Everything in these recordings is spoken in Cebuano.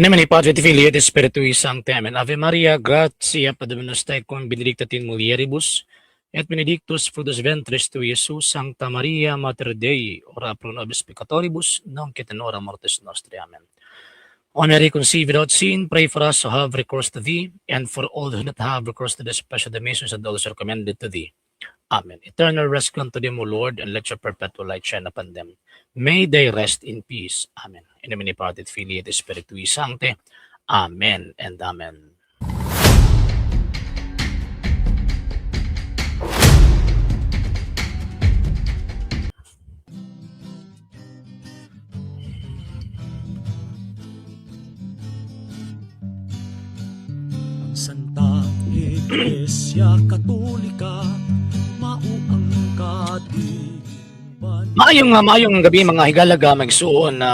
In nomine Patris et Filii et Spiritui Sancti. Amen. Ave Maria, gratia Dominus tecum, benedicta tu in mulieribus, et benedictus fructus ventris tui, Iesus. Sancta Maria, Mater Dei, ora pro nobis peccatoribus, nunc et in hora mortis nostri. Amen. O Mary, conceived without sin, pray for us who have recourse to thee, and for all who do not have recourse to the special missions and those recommended to thee. Amen. Eternal rest grant to them, O Lord, and let your perpetual light shine upon them. May they rest in peace. Amen. In nomine Patris et Filii et Spiritui Sancti. Amen and Amen. Ang Santa Iglesia Katolika mao ang kadiliban. Maayong gabi, mga higalaga, magsuon na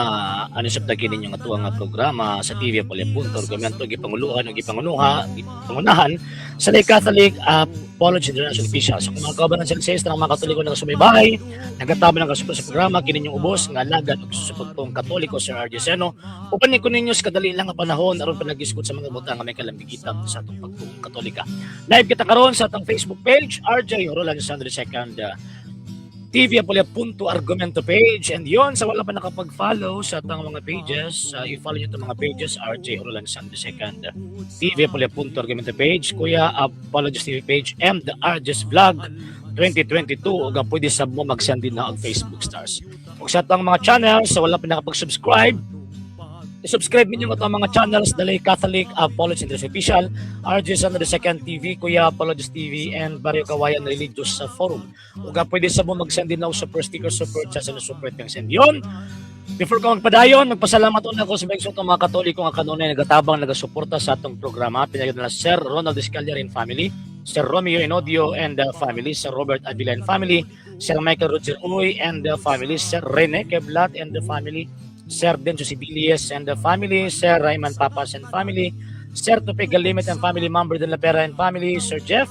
ano sa tagi ninyo nga tuwa nga programa sa TV Punto Argumento, gipanguluhan ug gipangunahan sa Lay Catholic Apology International Official. So kung mga kauban ng sa ng mga Katoliko na sumaybay, nagatabang ng kasuporta sa programa, kini inyong ubos nga alagad ug susupagtong Katoliko, Sir RJ Seno. Uban ni ko ninyo sa kadali lang nga panahon aron panagisgot sa mga butang nga may kalambigitan sa atong pagtuong Katolika. Live kita karon sa atong Facebook page, RJ Roland Sandro II, TV Apolia punto Argumento page. And yon, sa wala pa nakapag-follow sa atong mga pages, i-follow nyo itong mga pages: RJ Roland Sandro II, TV Apolia punto Argumento page, Kuya Apologist TV page, and the RJ's Vlog 2022. Ug pwede sab mo mag-send din na og Facebook stars. Ug sa atong mga channels, sa wala pa nakapag-subscribe, i-subscribe ninyo atong mga channels: Dalay Catholic Apologist International Official, RJ Sandro II TV, Kuya Apologist TV, and Barrio Kawayan Religious sa Forum. Ug pwede sa mo mag-send din na og super sticker, super chat, and super thanks. And yun, before ko magpadayon, magpasalamat una ako sa mga mga Katoliko nga kanunay nagatabang, nagasuporta sa atong programa. Pinagod na Sir Ronald Escalier and family, Sir Romeo Enodio and the family, Sir Robert Avila and family, Sir Michael Roger Uy and the family, Sir Rene Keblat and the family, Sir Denso Sibilias and the family, Sir Rayman Papas and family, Sir Tupe Galimit and family, Mamber de la Pera and family, Sir Jeff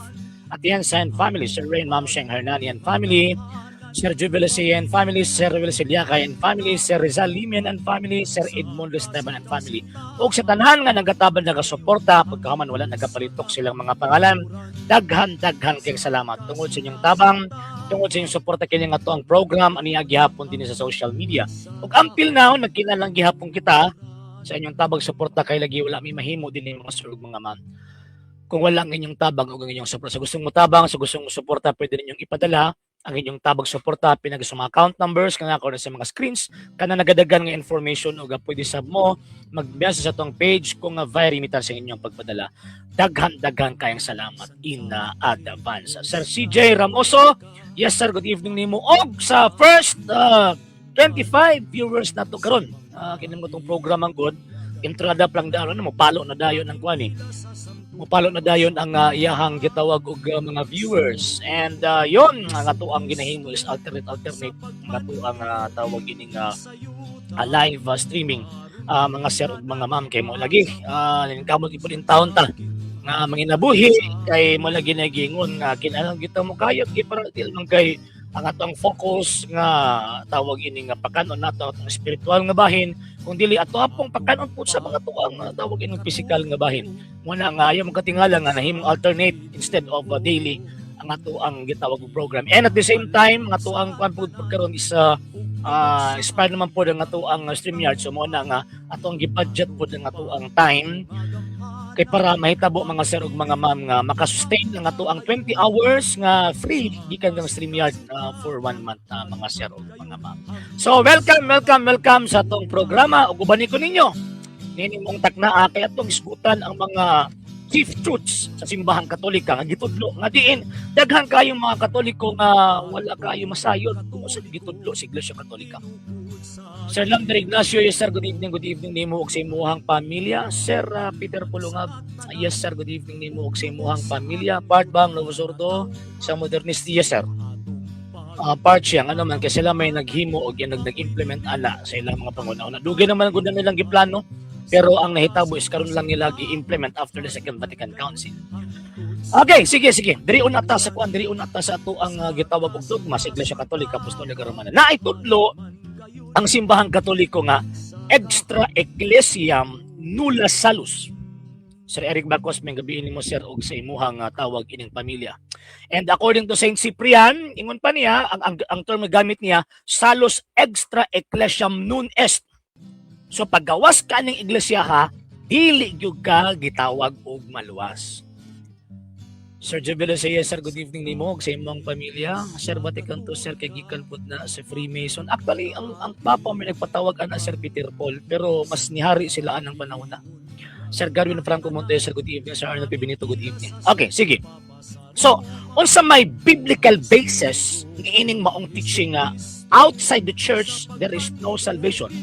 Atienza and family, Sir Rain Mamsheng Hernani and family, Sir Jubilasi and family, Sir Will Siliaka and family, Sir Rizal Limen and family, Sir Edmundo Esteban and family. Ug sa tanan nga nagatabang, nagasuporta, pagkahuman wala nagapalitok silang mga pangalan, daghan daghan kay salamat tungod sa inyong tabang, tungod sa inyong suporta kini nga ang program ani gihapon din sa social media. Ug until now nagkinalang gihapon kita sa inyong tabang, suporta, kay lagi wala mi mahimo din mga sir ug mga ma'am kung wala ang inyong tabang o ang inyong suporta. Sa gustong mo tabang, sa gustong mo suporta, pwede ninyong ipadala ang inyong tabang, suporta pinag sa mga account numbers nga ako sa mga screens kana nagadagan nga information, ug pwede sab mo mag-message sa atong page kung nga via remittance ang inyong pagpadala. Daghan daghan kayang salamat in advance. Sir CJ Ramoso, yes sir, good evening nimo. Og sa first 25 viewers nato karon, kini mo tong program ang good entrada lang dayon mo palo na dayon ang kuan eh. Mupalo na dayon ang iyahang gitawag og mga viewers. And yon ang ato ang ginahimo is alternate alternate ang ato ang tawag ining live streaming, mga sir ug mga ma'am, kay mo lagi kamot ipod in taon ta nga manginabuhi, kay mo lagi nagingon nga kinahanglan kita mo kayod kay para dili man kay ang atong focus nga tawag ini nga pakanon nato atong spiritual nga bahin, kung dili ato apong pakanon po sa mga tuang tawag ining physical nga bahin. Muna nga ayaw katingala nga nahimong alternate instead of daily ang ato ang gitawag og program. And at the same time, ang ato ang kuan pud pagkaron is inspired naman po ang ato ang StreamYard, so mo na nga ato ang gibudget pod ang ato ang time kay para mahitabo, mga sir ug mga ma'am, nga makasustain ang ato ang 20 hours nga free gikan ng StreamYard for one month, mga sir ug mga ma'am. So welcome, welcome, welcome sa atong programa ug uban ko ninyo nini mong taknaa kay atong isgutan ang mga chief truths sa Simbahang Katolika nga gitudlo, nga diin daghan kayong mga Katoliko nga wala kayo masayod kung sa gitudlo sa Iglesia Katolika. Sir Lander Ignacio, yes sir, good evening nimo ug sa imuhang pamilya. Sir Peter Pulungab, yes sir, good evening nimo ug sa imuhang pamilya. Part bang Novus Ordo sa Modernist, yes sir. Part siya, ano man, kasi sila may naghimo og nag-implement ana sa ilang mga panguna-una. Dugay naman gud na nilang giplano, pero ang nahitabo is karon lang nila gi-implement after the Second Vatican Council. Okay, sige, sige. Diri una ta sa kuan, diri una ta sa ato ang gitawag og dogma sa Iglesia Katolika Apostolika Romana. Naay tudlo ang Simbahang Katoliko nga extra ecclesiam Nulla salus. Sir Eric Bacos, maayong gabii nimo, sir, og sa imuhang tawag ining pamilya. And according to Saint Cyprian, ingon pa niya, ang term na gamit niya, salus extra ecclesiam non est. So paggawas ka ning iglesia ha, dili gyud ka gitawag og maluwas. Sir Jubilo say, sir, good evening nimo ug sa imong pamilya. Sir Vatican II, sir, kay gikan pud na sa Freemason. Actually, ang Papa may nagpatawag ana, Sir Peter Paul, pero mas nihari sila anang panahon na. Sir Garwin Franco Montes, sir, good evening. Sir Arnold P. Benito, good evening. Okay, sige. So, unsa may biblical basis niining maong teaching nga outside the church there is no salvation?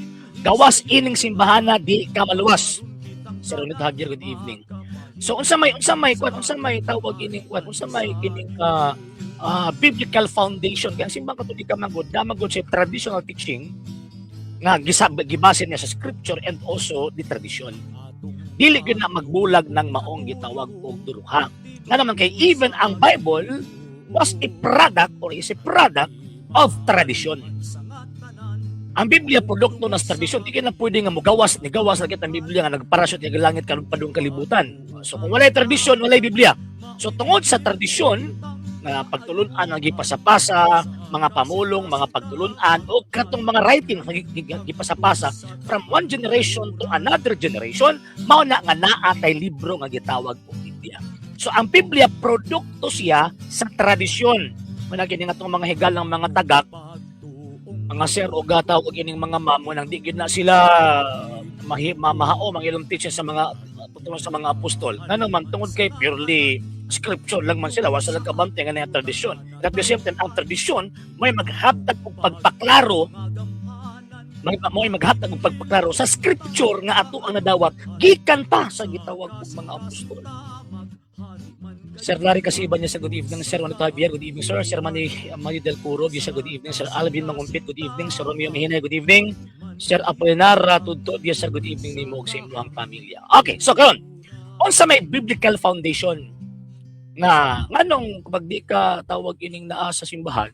Gawas ining simbahana, di ka maluwas. Sir Ronit Javier, good evening. So unsa may kwan, unsa may tawag ining kwan, unsa may kining biblical foundation kay ang Simbang Katolika man gud na gud sa traditional teaching nga gisab gibase niya sa scripture and also the tradition. Dili gyud na magbulag ng maong gitawag og duruha. Nga naman kay even ang Bible was a product or is a product of tradition. Ang Biblia, produkto ng tradisyon. Di ka na pwede nga mugawas, ni gawas na kita ang Biblia nga nagparasyon nga langit karon padung kalibutan. So kung walay tradisyon, walay Biblia. So tungod sa tradisyon nga pagtulunan ang gipasapasa, mga pamulong, mga pagtulunan o katong mga writing nga gipasapasa from one generation to another generation, mao na nga naa tay libro nga gitawag og Biblia. So ang Biblia, produkto siya sa tradisyon. Mao kini nga atong mga higalang mga tagak, mga sir o gataw og ining mga ma'am, nang di gid na sila mahi, mamahao ang ilang teaching sa mga tungkol sa mga apostol. Ngano man, tungod kay purely scripture lang man sila, wala sila kabante nga na tradisyon. At the same time, ang tradisyon may maghatag og pagpaklaro, may maghatag og pagpaklaro sa scripture nga ato ang nadawat gikan pa sa gitawag og mga apostol. Sir Larry kasi iba niya sa good evening. Sir Juanito Javier, good evening, sir. Sir Manny, Manny Del Curo, sa good evening. Sir Alvin Mangumpit, good evening. Sir Romeo Mihinay, good evening. Sir Apolinar Tudto, yes, sir, good evening nimo ug sa imong pamilya. Okay, so karon, unsa may biblical foundation nga nganong kapag di ka tawag ining naa sa simbahan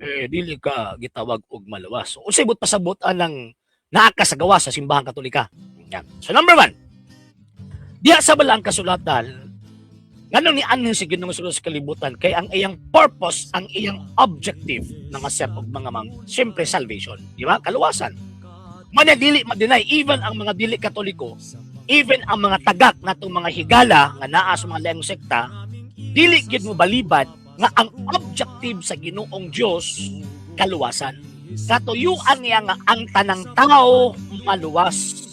eh dili ka gitawag og maluwas? So unsay buot pasabot anang naa ka sa gawas sa Simbahan Katolika? Yan. So number one, diha sa Balaang Kasulatan, nganong nianhin si Ginoong Jesus sa kalibutan, kay ang iyang purpose, ang iyang objective, mga sir ug mga ma'am, siyempre salvation, di ba? Kaluwasan. Mana dili ma-deny even ang mga dili Katoliko, even ang mga tagak natong mga higala nga naa sa mga laing sekta, dili gid mo balibad nga ang objective sa Ginoong Dios kaluwasan. Katuyuan niya nga ang tanang tao maluwas.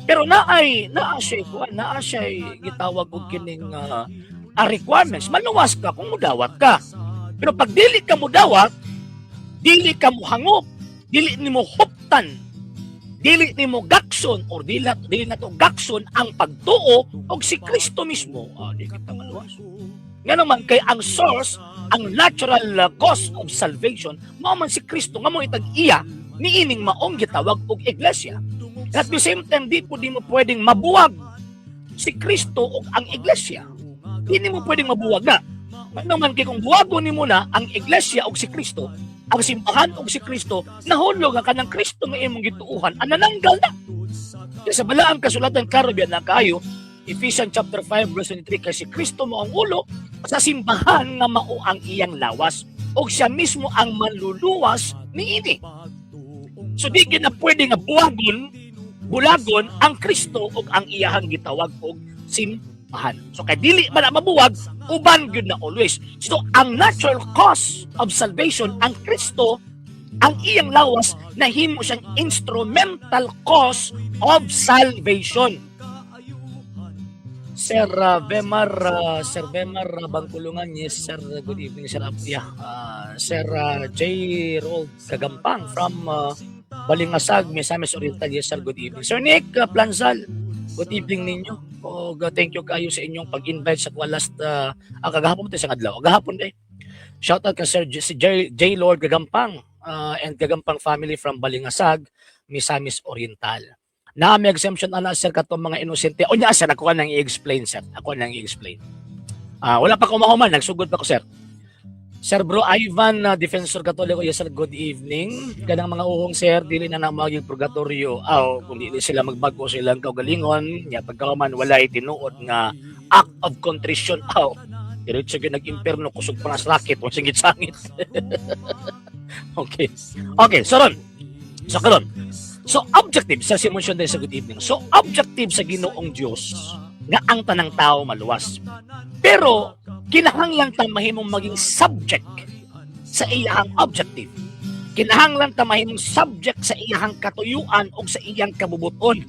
Pero naay naa siya kuan, naa siya gitawag og kining requirements. Maluwas ka kung mudawat ka. Pero pag dili ka mudawat, dili ka muhangop, dili nimo huptan, dili nimo gakson or dili nato gakson ang pagtuo og si Kristo mismo, di kita maluwas. Nga naman kay ang source, ang natural cause of salvation, mao man si Kristo nga mo itag iya niining maong gitawag og iglesia. At the same time, di po di mo pwedeng mabuwag si Kristo o ang iglesia. Di mo pwedeng mabuwag na. Ano man kay kung buwagon nimo na ang iglesia o si Kristo, ang simbahan o si Kristo, nahulog ang kanang Kristo nga imong gituuhan, ang nananggal na. Kaya sa Balaang Kasulatan, klaro biya na kayo, Ephesians chapter 5 verse 23, kay si Kristo mo ang ulo sa simbahan nga mao ang iyang lawas o siya mismo ang manluluwas niini. So di gyud na pwede nga buwagon, bulagon ang Kristo ug ang iyahang gitawag og simbahan. So kay dili man na mabuwag, uban gyud na always. So ang natural cause of salvation, ang Kristo, ang iyang lawas, nahimo siyang instrumental cause of salvation. Sir Vemar Bangkulungan, yes sir, good evening, sir. Yeah, Sir J. Rold Kagampang from Balingasag, Misamis Oriental, yes sir, good evening. Sir Nick Planzal, good evening ninyo. O thank you kayo sa inyong pag-invite sa kuwa last kagahapon to sa adlaw. Gahapon eh. Shout out kay Sir J, si J, J. Lord Gagampang and Gagampang family from Balingasag, Misamis Oriental. Na may exemption ana, sir, katong mga inosente. O nya sir, ako nang i-explain, sir. Ako nang i-explain. Wala pa ko mahuman, nagsugod pa ko, sir. Sir Bro Ivan na Defensor Katoliko, yes sir, good evening. Kanang mga uhong, sir, dili na na maging purgatorio. Aw, kung dili sila magbago silang kaugalingon, nya pagkahuman walay tinuod nga act of contrition. Aw, diretso gyud nag-imperno, kusog pa na sa racket, o singit-sangit. Okay. Okay, so ron. So karon. So objective sa Simon din sa good evening. So objective sa Ginoong Dios nga ang tanang tao maluwas. Pero kinahanglan ta mahimong maging subject sa iyang objective. Kinahanglan ta mahimong subject sa iyang katuyuan o sa iyang kabubuton.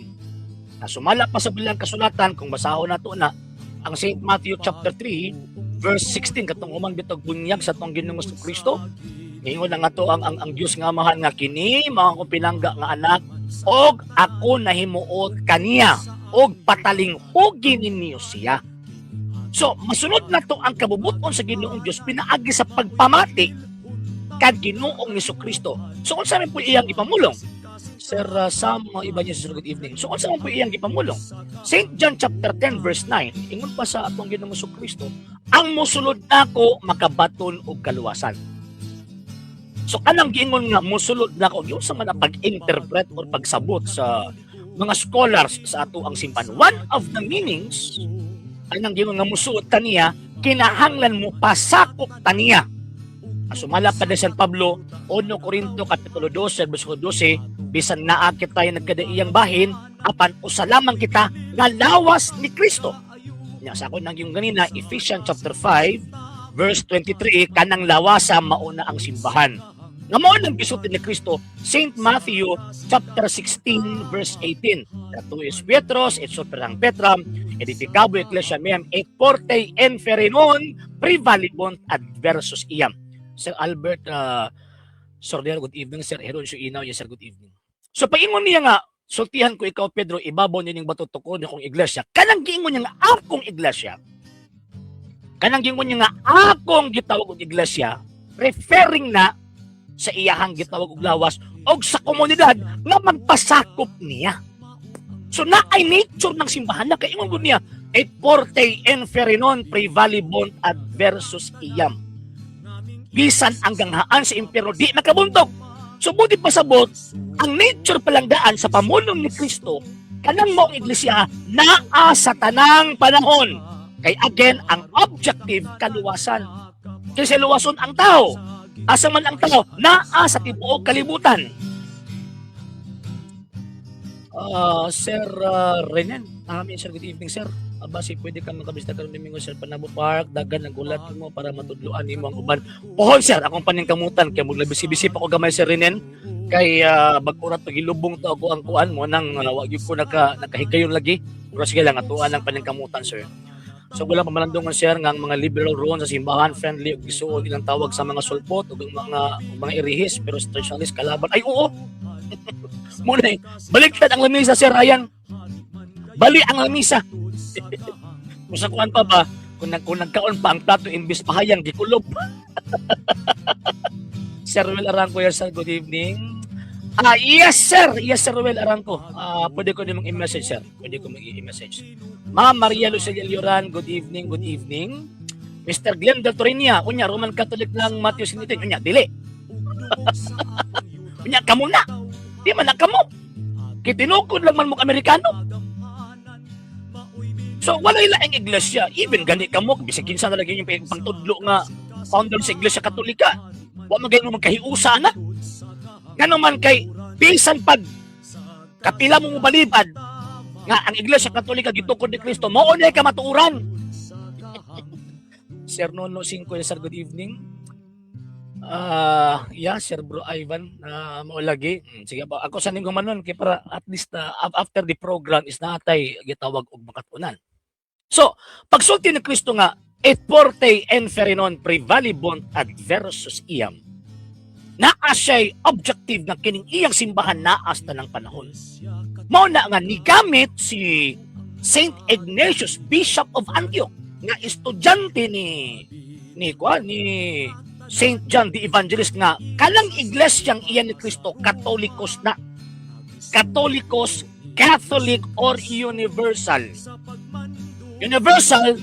Na sumala pa sa bilang kasulatan, kung basahon nato na ang St. Matthew chapter 3 verse 16, katong human bitog bunyag sa atong Ginoong Kristo. Ingon na nga to ang Dios nga Amahan nga kini mga akong pinangga nga anak og ako nahimuot kaniya og patalinghugi ninyo siya. So, masunod na to ang kabubuton sa Ginoong Dios pinaagi sa pagpamati kad Ginoong Kristo. So, unsa man po iyang ipamulong? Sir Sam Ibanez, sir, good evening. So, unsa man po iyang gipamulong? St. John chapter 10 verse 9, ingon pa sa atong Ginoong Kristo, ang mosulod nako makabaton og kaluwasan. So kanang giingon nga mosulod nako, yun sa man ang pag-interpret or pagsabot sa mga scholars sa ato ang simbahan. One of the meanings anang giingon nga mosulod kaniya, kinahanglan mo pasakop taniya. Sumala pa ni San Pablo, 1 Corinto kapitulo 12 bersikulo 12, bisan naa kita nagkadaiyang bahin, apan usa lamang kita nga lawas ni Kristo. Nya sa ako nang yung ganina, Ephesians chapter 5 verse 23, kanang lawasa mauna ang simbahan. Nga mao nang gisulti ni Kristo, St. Matthew chapter 16 verse 18. Tu es Petrus, et super hanc petram, aedificabo ecclesiam meam, et portae inferni non praevalebunt adversus eam. Sir Albert Sordero, good evening. Sir Heron Inaw, yes sir, good evening. So paingon niya nga, sultihan ko ikaw Pedro, ibabaw nining bato tukon akong iglesia. Kanang giingon niya nga akong iglesia. Kanang giingon niya nga akong gitawag og iglesia, referring na sa iyahang gitawag og lawas og sa komunidad nga magpasakop niya. So na ay nature ng simbahan na kaingon gud niya, et portae inferni non praevalebunt adversus eam. Bisan ang ganghaan sa impyerno di makabuntog. So buti pasabot, ang nature palang daan sa pamulong ni Kristo, kanang maong iglesia naa sa tanang panahon. Kay again, ang objective, kaluwasan. Kasi luwason ang tao. Asa man ang tao, naa sa tibuok kalibutan. Sir Renen, amin sir, good evening sir. Aba, si pwede ka makabista karon Domingo sir, Panabo Park, dagan nagulat mo para matudloan nimo ang uban. Pohon sir, akong paningkamutan kay mugla bisi-bisi pa ko gamay, Sir Renen, kay bag-o ra to gilubong to ako ang kuan mo nang wa gyud ko nakahigayon lagi. Pero sige lang, atuan ang paningkamutan, sir. So wala pamalandungan sir nga ang mga liberal roon sa simbahan friendly ug gisuod ilang tawag sa mga sulpot ug ang mga irihis, pero sa traditionalist kalaban. Ay oo. Muna eh. Baliktad ang lamisa, Sir Ryan. Bali ang lamisa. Kung sa kuan pa ba, kung nagkaon pa ang plato, imbis pahayang, gikulob. Sir Ruel Arangco, yes sir, good evening. Ah, yes sir, yes Sir Ruel Arangco. Ah, pwede ko nimong i-message, sir. Pwede ko mag-i-message. Ma'am Maria Lucelia Lloran, good evening, good evening. Mr. Glenn Del Torenia, unya Roman Catholic lang Matthew Sinitin, unya dili. Unya kamo na. Di man na kamo. Kitinukod lang man mo Amerikano. So walay laing iglesia, even gani kamo bisag kinsa na lagi yung pangtudlo nga founder sa Iglesia Katolika. Wa man gayon magkahiusa na. Ngano man kay bisan pag kapila mo mobalibad nga ang Iglesia Katolika gitukod ni Kristo, mao na ka matuoran. Sir Nono Cinco, sir, good evening. Ah, yeah, Sir Bro Ivan, mao lagi. Sige ba, ako sa ningong manon kay para at least after the program is naatay gitawag og makatunan. So, pagsulti ni Kristo nga et portae inferni non praevalebunt adversus eam. Naa siya'y objective nga kining iyang simbahan naa sa tanang panahon. Mao na nga nigamit si Saint Ignatius, Bishop of Antioch, nga estudyante ni kuan ni Saint John the Evangelist, nga kanang iglesyang iyan ni Kristo Katolikos na. Katolikos, Catholic or universal. Universal.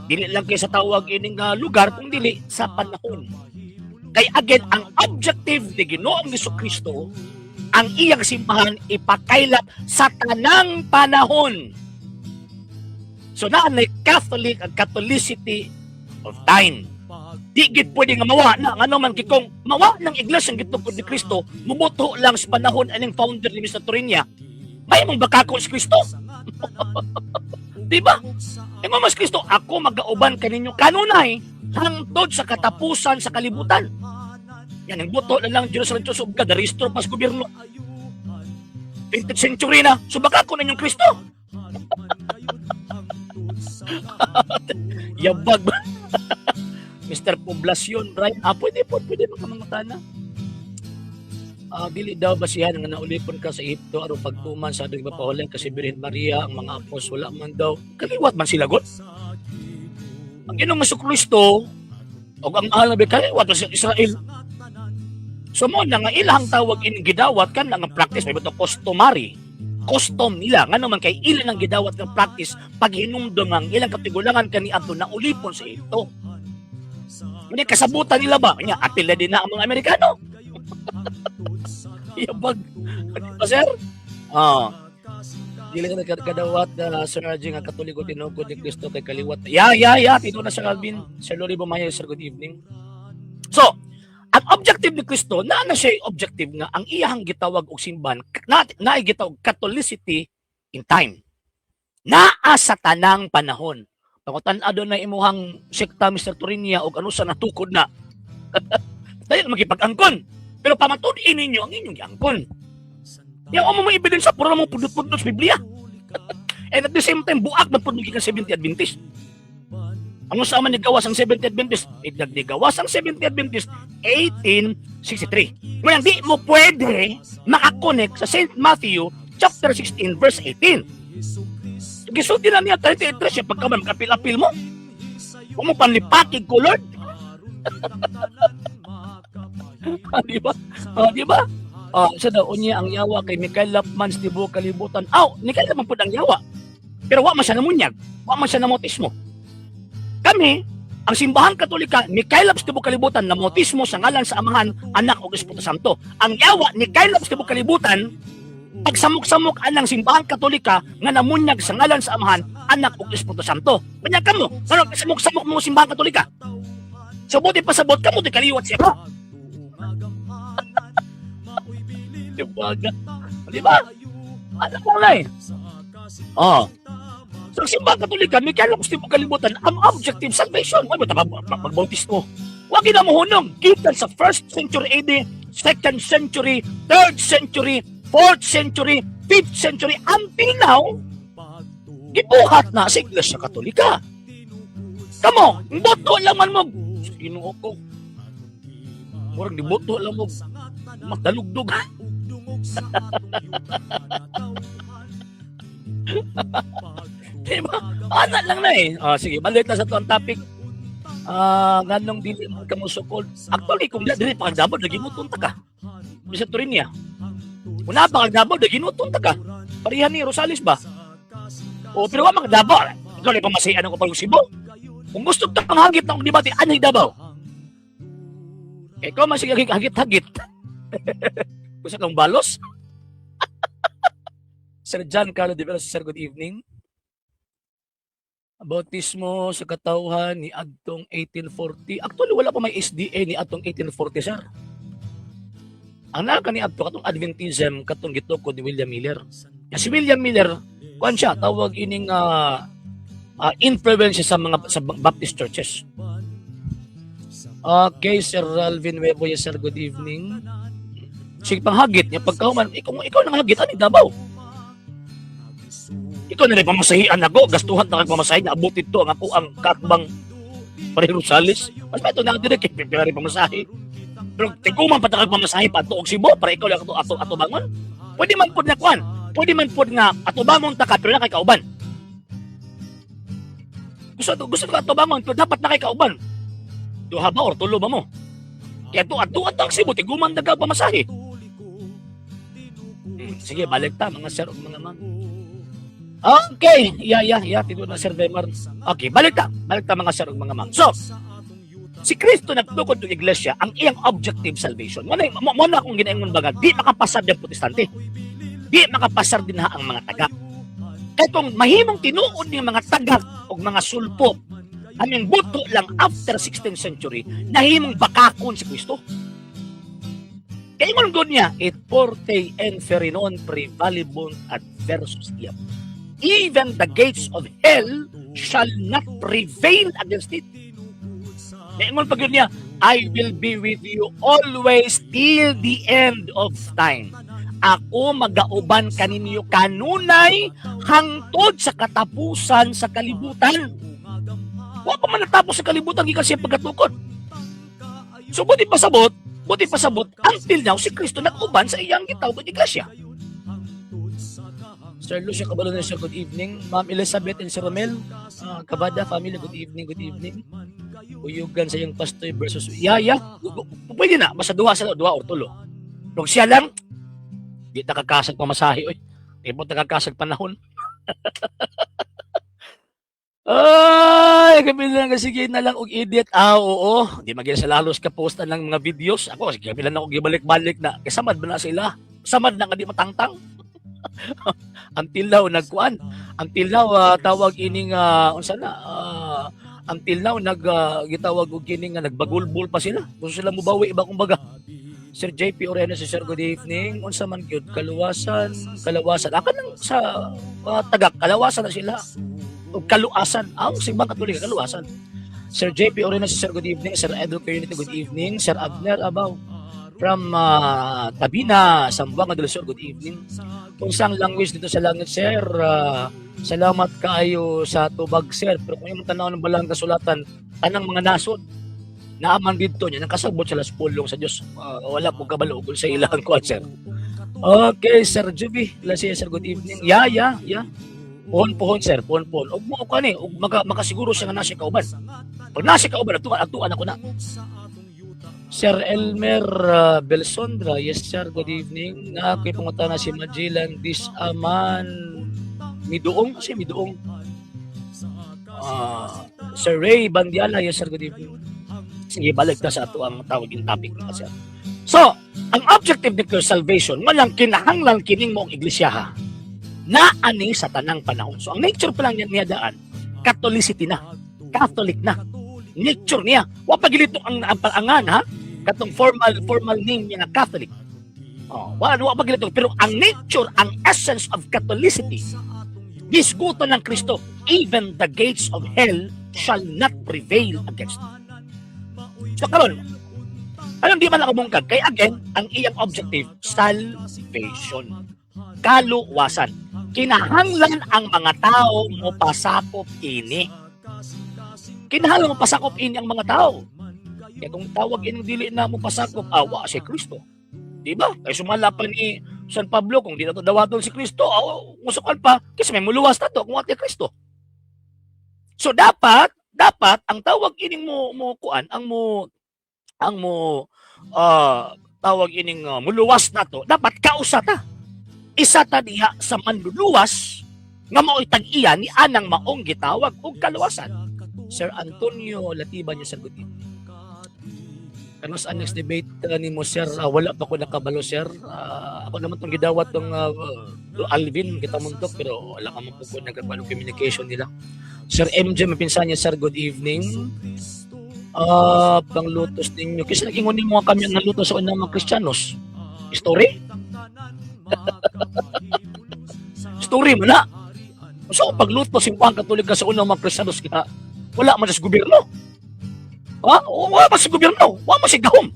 Dili lang kay sa tawag ining lugar kung dili sa panahon. Kay again, ang objective ni Ginoong Kristo, ang iyang simbahan ipakaylap sa tanang panahon. So naa na Catholic ang Catholicity of time. Di gid pwede nga mawa na, ngano man kay kung mawa ng iglesia ang gitukod ni Kristo, mubuto lang sa panahon aning founder ni Mr. Torinia. May mong bakakon si Kristo. Di ba? Ingon mas Kristo, "Ako magauban kaninyo kanunay hangtod sa katapusan sa kalibutan." Yan, ang buto na lang Jerusalem Church of God, restore pas gobyerno. 20th century na, so baka ko ninyong Kristo. Yabag ba? Mr. Poblacion, Brian, pwede po, pwede makamangutana. Dili daw basihan nga naulipon ka sa Ehipto aron pagtuman sa atong ipapahulay kasi Birhen Maria ang mga apos wala man daw kaliwat man sila god. Ang Ginoong Kristo og ang mahal na kaliwat man sa Israel. So mo na nga ilang tawag in gidawat kan nga practice may bato customary custom nila, ngano man kay ilan ang gidawat nga practice paghinumdum ang ilang katigulangan kaniadto naulipon sa Ehipto. Hindi kasabutan nila ba? Nya apil na din na ang mga Amerikano. Yabag. Di ba, sir? Ah. Dili ka kadawat na Sir RJ nga Katoliko tinukod ni Kristo kay kaliwat. Ya. Tino na Sir Alvin. Sir Lori Bumaya, sir, good evening. So, ang objective ni Kristo, na na siya objective nga ang iyahang gitawag og simbahan, na, na gitawag Catholicity in time. Naa sa tanang panahon. Pangutan na imuhang sekta, Mr. Turinia, og ano sa natukod na. Dahil magipag-angkon. Pero pamatud-in ninyo ang inyong giangkon. Yang mo mga ebidensya, puro namang pudot-pudot sa Biblia. And at the same time, buak man pud gikan Seventh Adventist. Ano sa man nigawas ang Seventh Adventist? Nagnigawas ang Seventh Adventist 1863. Ngayon, di mo pwede makakonek sa St. Matthew chapter 16 verse 18. Gisulti na niya 33 siya pagka man makapil-apil mo. Huwag mo panlipakig ko, Lord. Di ba? Di ba? Sa daw unya ang yawa kay Mikael Lapman sa tibuok kalibutan. Aw, Mikael Lapman pud ang yawa. Pero wa man siya namunyag. Wa man siya namautismo. Kami, ang Simbahan Katolika, Mikael sa tibuok kalibutan namautismo sa ngalan sa Amahan, Anak ug Espiritu Santo. Ang yawa ni Mikael sa tibuok kalibutan, pagsamok-samok anang Simbahan Katolika nga namunyag sa ngalan sa Amahan, Anak ug Espiritu Santo. Kanya kamo, ano samok-samok mo Simbahan Katolika? So buti pasabot kamo ti kaliwat siya. Diba? Di ba? Ano mo na eh? Oh. So, ang Simbahan Katolika, may kailan gusto mo kalibutan, ang objective salvation. Why ba magbautismo? Wag na mo hunong. Gikan sa 1st century AD, 2nd century, 3rd century, 4th century, 5th century, until now, gibuhat na sa Iglesia Katolika. Kamo, boto lang man mo. Ginoo ko. Murag diboto lang mo. Magdalugdog. Diba? Ana lang na eh. Sige, balik na sa tuang topic. Nganong dili man ka mosukol. Actually, kung dili pa kag Davao, naginuton ta ka. Bisa Turinia. Kung naa pa kag Davao, naginuton ta ka. Pareha ni Rosales ba? O, pero wa man kag Davao. Ikaw lang pamasihan ako pag Cebu. Kung gusto ka pang hagit na debate, anay Davao. Ikaw man sige hagit-hagit. Gusto kang balos? Sir John Carlo de Velasco, sir, good evening. Bautismo sa katawhan ni adtong 1840. Actually, wala pa may SDA ni adtong 1840, sir. Ang naa ni adto katong Adventism katong gitukod ni William Miller. Ya, si William Miller, kuan siya tawag ining influence sa mga sa Baptist churches. Okay, Sir Alvin Nuevo, yes, sir, good evening. Sige panghagit niya pagkahuman, ikaw nang hagit ani Davao. Ikaw na rin pamasahian ako, gastuhan na kag pamasahe na abot dito ang ako ang kakbang Pare Rosales. Mas ba ito na dire kay pipila rin pamasahe. Pero tiguman pa ta kag pamasahe pa ato og Cebu para ikaw lang ato ato ato bangon. Pwede man pud na kuan. Pwede man pud nga ato bangon ta ka pero na kay kauban. Gusto ka ato bangon pero dapat na kay kauban. Duha ba or tulo ba mo? Kaya ato ato ato ang Cebu tiguman na ka pamasahe. Sige, balik ta mga sir ug mga ma'am. Okay, yeah, tinuod na, Sir Demar. Okay, balik ta. Balik ta, mga sir ug mga ma'am. So, si Kristo nagtukod ng iglesia, ang iyang objective, salvation. Mo na akong ginaingon ba nga, di makapasar ang Protestante. Di makapasar din ha ang mga tagak. Kaya kung mahimong tinuod ng mga tagak o mga sulpo, aming buto lang after 16th century, nahimong bakakon si Kristo. Kaya ingon gud niya, "Et portae inferni non praevalebunt adversus eam. Even the gates of hell shall not prevail against it." Ingon pa gyud niya, "I will be with you always till the end of time." Ako magauban kaninyo kanunay hangtod sa katapusan sa kalibutan. Wa pa man natapos sa kalibutan gikan siya pagkatukod. So buti pasabot, until now si Kristo nag-uban sa iyang gitawag og iglesia. Sir Lucio Cabalona, sir, good evening. Ma'am Elizabeth and Sir Romel, Kabada family, good evening, good evening. Uyugan sa iyong pastoy versus. Yeah. Pwede na, basta duha sa duha or tulo. Kung siya lang, di nakakasag pamasahe, oy. Di mo nakakasag panahon. Ay, gabi lang, sige na lang og edit. Ah, oo. Di maging sa lalos ka post na lang mga videos. Ako, sige, gabi lang ako gibalik-balik na. Kay samad ba na sila? Samad na nga di matangtang. Until now nagkuan. Until now tawag ining unsa na until now nag gitawag og kini nga nagbagulbol pa sila. Gusto sila mubawi ba kumbaga. Sir JP Oreno, si Sir, good evening. Unsa man gyud kaluwasan, kalawasan. Aka nang sa tagak kalawasan na sila. O kaluasan. Ang Simbang Katoliko, kaluasan. Sir JP Oreno, si Sir, good evening. Sir Edo Community, good evening. Sir Abner Abaw from Tabina, Zamboanga del Sur, good evening. Unsang language dito sa langit, sir? Salamat kaayo sa tubag, sir. Pero kung imong tanaw ng balang kasulatan, tanang mga nasod, naaman dito niya, nakasabot sila sa pulong sa Diyos. Wala po kabalo kung sa ilang kuan, sir. Okay, Sir Juby. Lasi, sir, good evening. Yeah. Pohon, pohon, sir. Pohon, pohon. Og mo ko ni, og makasiguro siya nga nasa kauban. Pag nasa kauban, atuan, atuan ako na. Sir Elmer Belsondra, yes sir, good evening. Na ako'y pangutana, si Magellan, this a man miduong kasi miduong. Sir Ray Bandiala, yes sir, good evening. Sige, balik ta sa ato ang tawag yung topic na sir. So, ang objective ni Christ, salvation, walang kinahanglan kining moong iglesia ha. Naani sa tanang panahon. So, ang nature pa lang niya daan, Catholicity na. Catholic na. Nature niya. Wa pa gilito ang paangan ha. Katong formal formal name niya nga Catholic. Oh, wa pa gilito, pero ang nature, ang essence of Catholicity, gisgutan ng Kristo, "Even the gates of hell shall not prevail against it." So karon, anong di man nakabungkag? Kay again, ang iyang objective, salvation. Kaluwasan. Kinahanglan ang mga tao mo pasakop ini. Kinahanglan mo pasakop ini ang mga tao. Kaya kung tawag ining dili na mo pasakop, awa si Kristo. Di ba? Kay sumala pa ni San Pablo, kung di na to dawaton si Kristo, aw, musukan pa, kasi may muluwas na to kung ati Kristo. So dapat, dapat ang tawag ining mo mo kuan, ang mo tawag ining muluwas na to, dapat kausa ta. Isa ta diha sa manluluwas nga mao'y tag-iya ni anang maong gitawag og kaluwasan. Sir Antonio Latiban niya, sir, good evening. Kanos ang next debate nimo, sir? Wala pa ko nakabalo, sir. Ako naman tong gidawat tong Alvin kita muntok, pero wala ka man po ko nagkakuan communication nila. Sir MJ Mapinsanya, sir, good evening. Panglutos ninyo. Kasi naging mo kami ang naluto sa unang mga Kristiyanos. Story? Story mo na. So, pagluto Simbang Katolika sa unang mga Kristiyanos ka, wala man sa gobyerno. Ha? Wala man sa gobyerno. Wala man si gahom.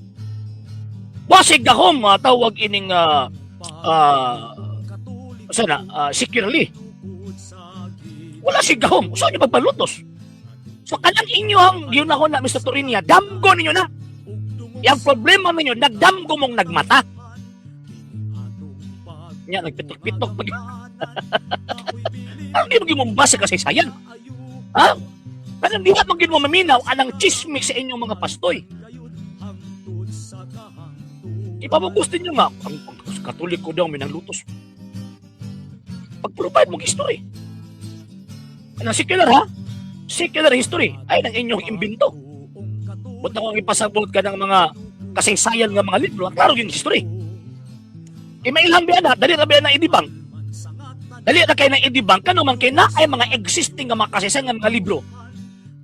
Wa si gahom, tawag ining sana securely. Wala si gahom. So, niyo pagpalutos. So, kanang inyo ang giunahon na, Mr. Torinia, damgo ninyo na. Yang problema ninyo, nagdamgo mong nagmata. Nya, nagpitok-pitok pag. Ano di mo gimong sa kasaysayan? Ha? Kanang di mo gid mo maminaw anang chismis sa inyong mga pastoy. Ipapagusto niyo nga, ang Katoliko daw may nanglutos. Pag-provide mo history. Ano, secular ha? Secular history ay nang inyong imbento. But kung ipasabot ka ng mga kasaysayan nga mga libro, klaro yung history. E mailhan biya na, dali ra biya na i-debunk. Dali ra kay na i-debunk kano man kay na ay mga existing nga mga kasaysayan nga mga libro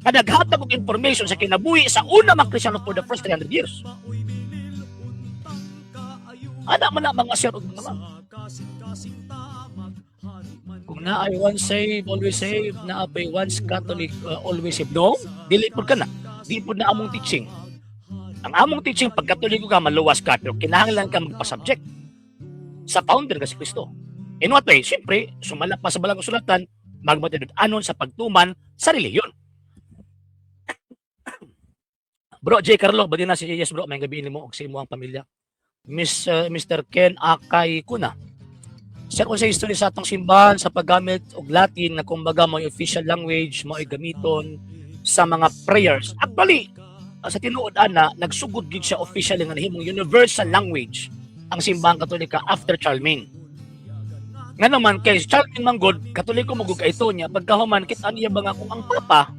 nga naghatag og information sa kinabuhi sa una mga Kristiyano for the first 300 years. Ana man na, mga sir ug mga ma'am. Kung naay once save, always save, naa pay once Catholic, always save. No, dili pud ka na. Di pud na among teaching. Ang among teaching, pag Katoliko ka, maluwas ka, pero kinahanglan ka magpa-subject sa founder nga si Kristo. In what way? Siyempre, sumala pa sa Balaang Kasulatan, magmatinud-anon sa pagtuman sa relihiyon. Bro, J. Carlo, badi na si, yes bro, may gabi nimo og sa imong pamilya. Mr. Ken Akay Kuna. Sir, kung sa history sa atong simbahan sa paggamit og Latin na kumbaga mo official language mo ay gamiton sa mga prayers. Actually, sa tinuod ana, nagsugod gid siya officially nga nahimong universal language ang Simbahang Katolika after Charlemagne. Nga naman kay Charlemagne manggod, Katoliko magud kay ito niya, pagkahuman kita niya ba nga kung ang Papa,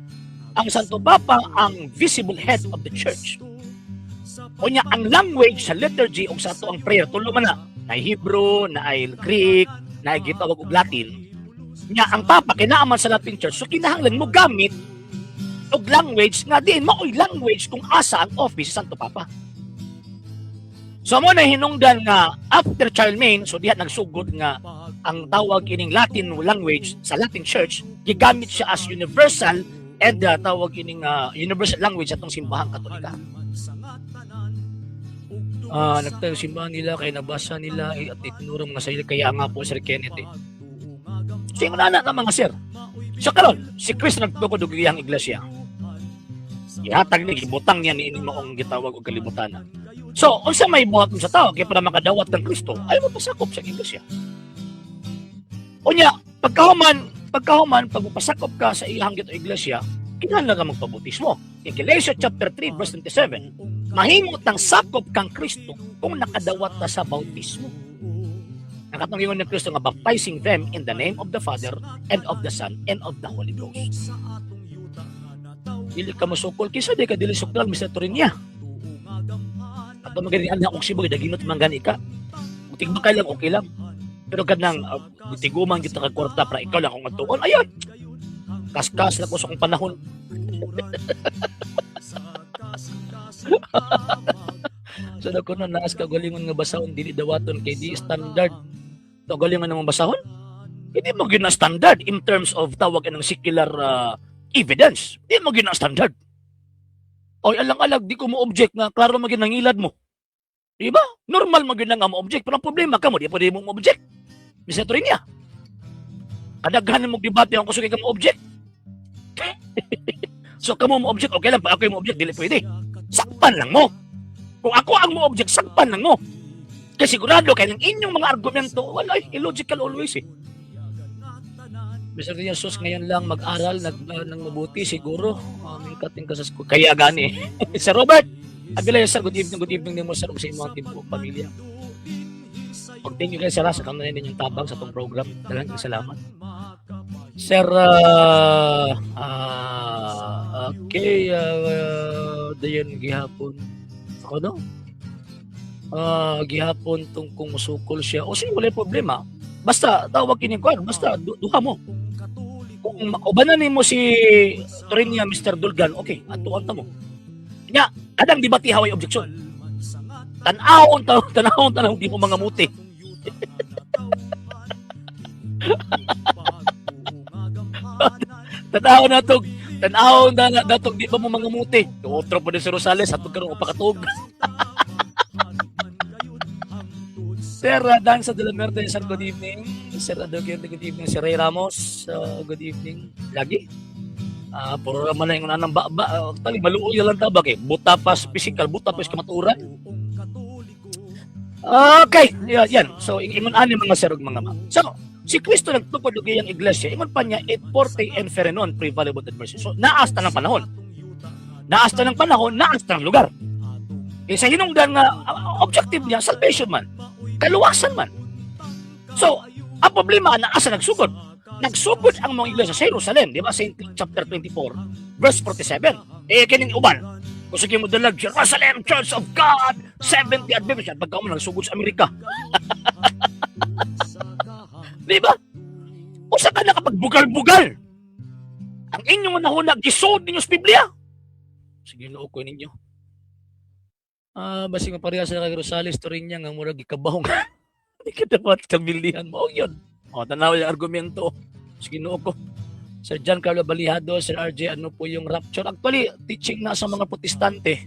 ang Santo Papa ang visible head of the church. Unya ang language sa liturgy ug sa ato ang prayer tulo man na, na Hebrew, na ay Greek, na ay gitawag og Latin. Nya ang Papa kinaaman sa Latin Church, so kinahanglan mo gamit og language nga diin maoy language kung asa ang office sa Santo Papa. So mo na hinungdan nga after Charlemagne, so diha nagsugod nga ang tawag ining Latin language sa Latin Church, gigamit siya as universal and tawag ining universal language atong Simbahang Katolika. Ah, nagtayo simbahan nila kay nabasa nila eh, at itinuro mga sarili, kaya nga po, Sir Kenneth eh. So yung nana na, mga sir. So karon, si Kristo nagtukod og iyang iglesia. Ihatag niya, gibutang niya niining maong gitawag og kalibutan. So, unsa may buhat sa tao kay para makadawat ng Kristo ay mapasakop sa iglesia. Unya, pagkahuman pag mapasakop ka sa iyang gito iglesia, kinahanglan ka magpabautismo. In Galatians chapter 3 verse 27, mahimo tang sakop kang Kristo kung nakadawat ta sa bautismo. Ang katong ingon ni Kristo nga baptizing them in the name of the Father and of the Son and of the Holy Ghost. Dili ka musukol kisa di ka dili sukral, Mr. Torinia. Ato magani anak og sibog daginot man gani ka. Butig ba lang, okay lang. Pero kanang tiguman kita ka kwarta para ikaw lang akong adtuon. Ayan. Kaskas na ko sa akong panahon. So na kuno naas ka galingon nga basahon dili dawaton kay di standard. To galingon nga basahon? Hindi mo gyud na standard in terms of tawag ng secular evidence. Di mo gyud na standard. Oy, alang-alag di ko mo object nga klaro man gyud nangilad mo. Di ba? Normal man gyud nga mo object, pero ang problema ka mo di pa di mo mo object. Mr. Trinia. Kadaghan mo debate ang kusog ka mo object. So kamo mo object okay lang, pag ako mo object dili pwede. Sakpan lang mo. Kung ako ang mo object, sakpan lang mo. Kasi sigurado kay ng inyong mga argumento, wala eh, illogical always eh. Mr. Jesus, ngayon lang mag-aral ng mabuti siguro. Kating ka sa school. Kaya gani. Sir Robert, Abilay, sir, good evening nimo sir ug sa imong tibuok pamilya. Ug thank you kay sir sa kanunay ninyong tabang sa atong program. Daghang salamat. Sir, okay, dayon gihapon. Ako no? Gihapon tong kung musukol siya. O sige, wala problema. Basta tawag kini kuan, basta duha mo. Kung maubanan nimo si Trinia, Mr. Dulgan, okay, atuan ta mo. Nya, kadang debate haway objection. Tan-awon ta, tan-awon ta di mo mga muti. Tan-awon na tog, tan-awon na na datog di ba mo mga muti. Otro pa ni si Rosales atog karon upakatug. Sir Dan sa De La Muerte, sir, good evening. Sir Adogier, good evening. Sir Ray Ramos, good evening. Lagi. Puro raman na yung unang ba, tali, maluoy lang tabak eh. Buta pas physical, buta pas kamaturan. Okay, yan, yan. So, ingon ani mga sir ug mga ma'am. So, si Kristo nagtukod og iyang iglesia. Ingon pa niya, et forte and ferenon prevalebut adversus. So, naas ta ng panahon. Naas ta ng panahon, naas ta ng lugar. Eh, sa hinungdan nga, objective niya, salvation man. Kaluwasan man. So, ang problema, naasa nagsugod. Nagsugod ang mga iglesia sa Jerusalem, di ba? St. Luke chapter 24, verse 47. Eh, kining uban, kung sige mo dalag, Jerusalem Church of God, 70 Adventist, pagka mo nagsugod sa Amerika. Di ba? Usa ka nakapagbugal-bugal. Ang inyong nahuna, gisod ninyo sa Biblia. Sige, loo ko ninyo. Ah, basig mapareha sa kay Rosales Torinya nga murag gikabahong. Di ka dapat kabilihan mo yun. O, tanaw yung argumento. Sige, noo ko. Sir John Carlo Balihado, Sir RJ, ano po yung rapture? Actually, teaching na sa mga Protestante.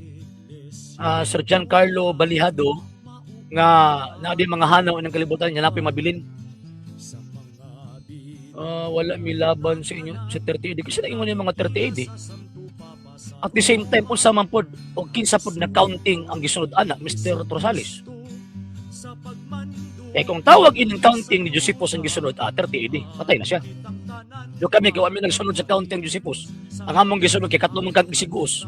Ah, Sir John Carlo Balihado, nga na di mga hanaw ng kalibutan niya napoy mabilin. Ah, wala mi laban sa inyo sa 30 AD kasi naingon yung mga 30 AD. At the same time, unsa man pod o kinsa pod na counting ang gisunod ana, Mr. Rosales? Eh kung tawag ining counting ni Josephus ang gisunod, 30 AD, patay na siya. Do kami kay kami nagsunod sa counting ni Josephus. Ang among gisunod kay katlo man kag Sigos.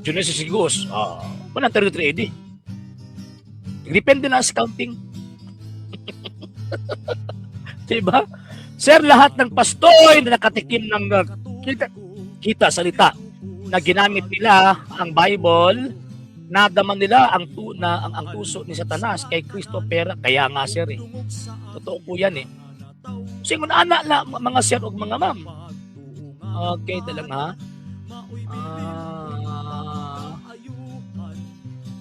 Genesis Sigos, wala 33 AD. Depende na sa counting. Diba? Sir, lahat ng pastoy na nakatikim ng kita, kita salita na ginamit nila ang Bible, nadama nila ang tu na ang tuso ni Satanas kay Kristo pera. Kaya nga, sir, eh. Totoo po yan eh. Singon ana na mga sir ug mga ma'am. Okay, dalang ha.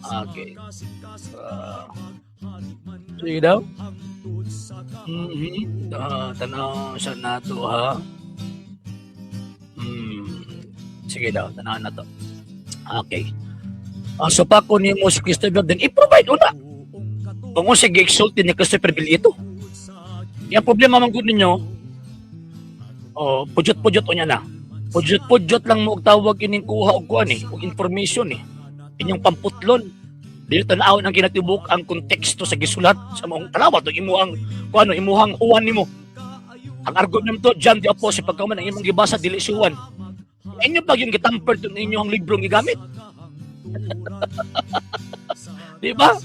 Ah, okay. Sige daw. Tanaw sa nato ha. Sige daw, tanaw na to. Okay. So pa ko nimo si Christopher then i-provide una. Kung unsa gi-exalt ni Christopher Bilito. Yung problema man gud ninyo, oh, pujot-pujot unya na. Pujot-pujot lang mo og tawag ining kuha og kuan eh, og information eh. Inyong pamputlon. Dili tan-awon ang kinatibuk ang konteksto sa gisulat sa maong tanawa to imuhang kuano, imuhang Juan nimo. Ang argumento John the Apostle, pagka man ang imong gibasa dili si Juan. Inyo pag yung gitamper to inyong librong gigamit. Di ba?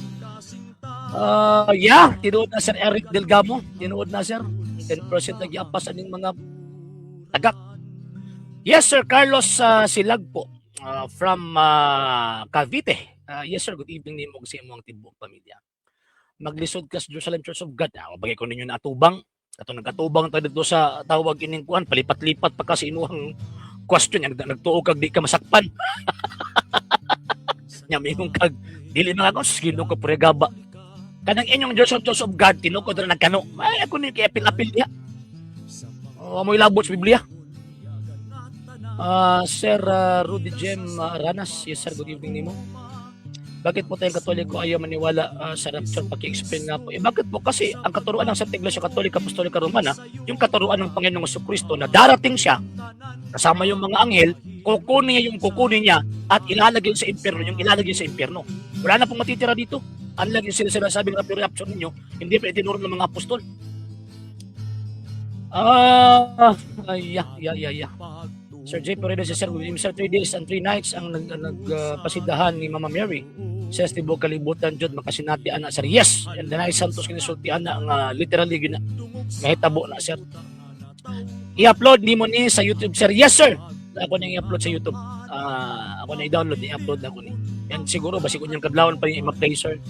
Yeah, tinuod na, Sir Eric Delgamo. Tinuod na, sir. 10% nagyapas aning mga tagak. Yes, Sir Carlos Silag po from Cavite. Yes, sir, good evening nimo ug sa imong tibuok pamilya. Maglisod ka sa Jerusalem Church of God. Ah, bagay ko ninyo na atubang. Ato nag-atubang ta dito sa tawag ining kuan, palipat-lipat pa ka sa imuhang question, yang nagtuo kag di ka masakpan. Nya mingon kag dili mga ko Ginoo ko pregaba. Kanang inyong Jerusalem Church of God tinukod ra nagkano. Ay, ako ni kay apil-apil diha. Oh, mo'y labot sa Biblia. Ah, Sir Rudy Jem Ranas, yes sir, good evening nimo. Bakit po tayong Katoliko ayaw maniwala sa rapture? Paki-explain nga po. Eh, bakit po? Kasi ang katuruan ng Santa Iglesia Katolika Apostolika Romana, yung katuruan ng Panginoong Kristo na darating siya kasama yung mga anghel, kukunin niya yung kukunin niya at ilalagay sa impyerno yung ilalagay sa impyerno. Wala na pong matitira dito. Unlike yung sinasabing rapture, rapture ninyo, hindi pa itinuro ng mga apostol. Ah, ay, yeah. Sir J. Peredo, si Sir William, sir, 3 days and 3 nights ang nagpasidahan ni Mama Mary. Sa tibuok kalibutan jud makasinati ana, sir. Yes, and Danay Santos kinisulti ana nga literally gyud na mahitabo na, sir. I-upload nimo ni sa YouTube, sir. Yes, sir. Ako nang i-upload sa YouTube. Ah, ako na i-download, i-upload na ko ni. Yan siguro basig unyang kadlawon pa yung i-play, sir.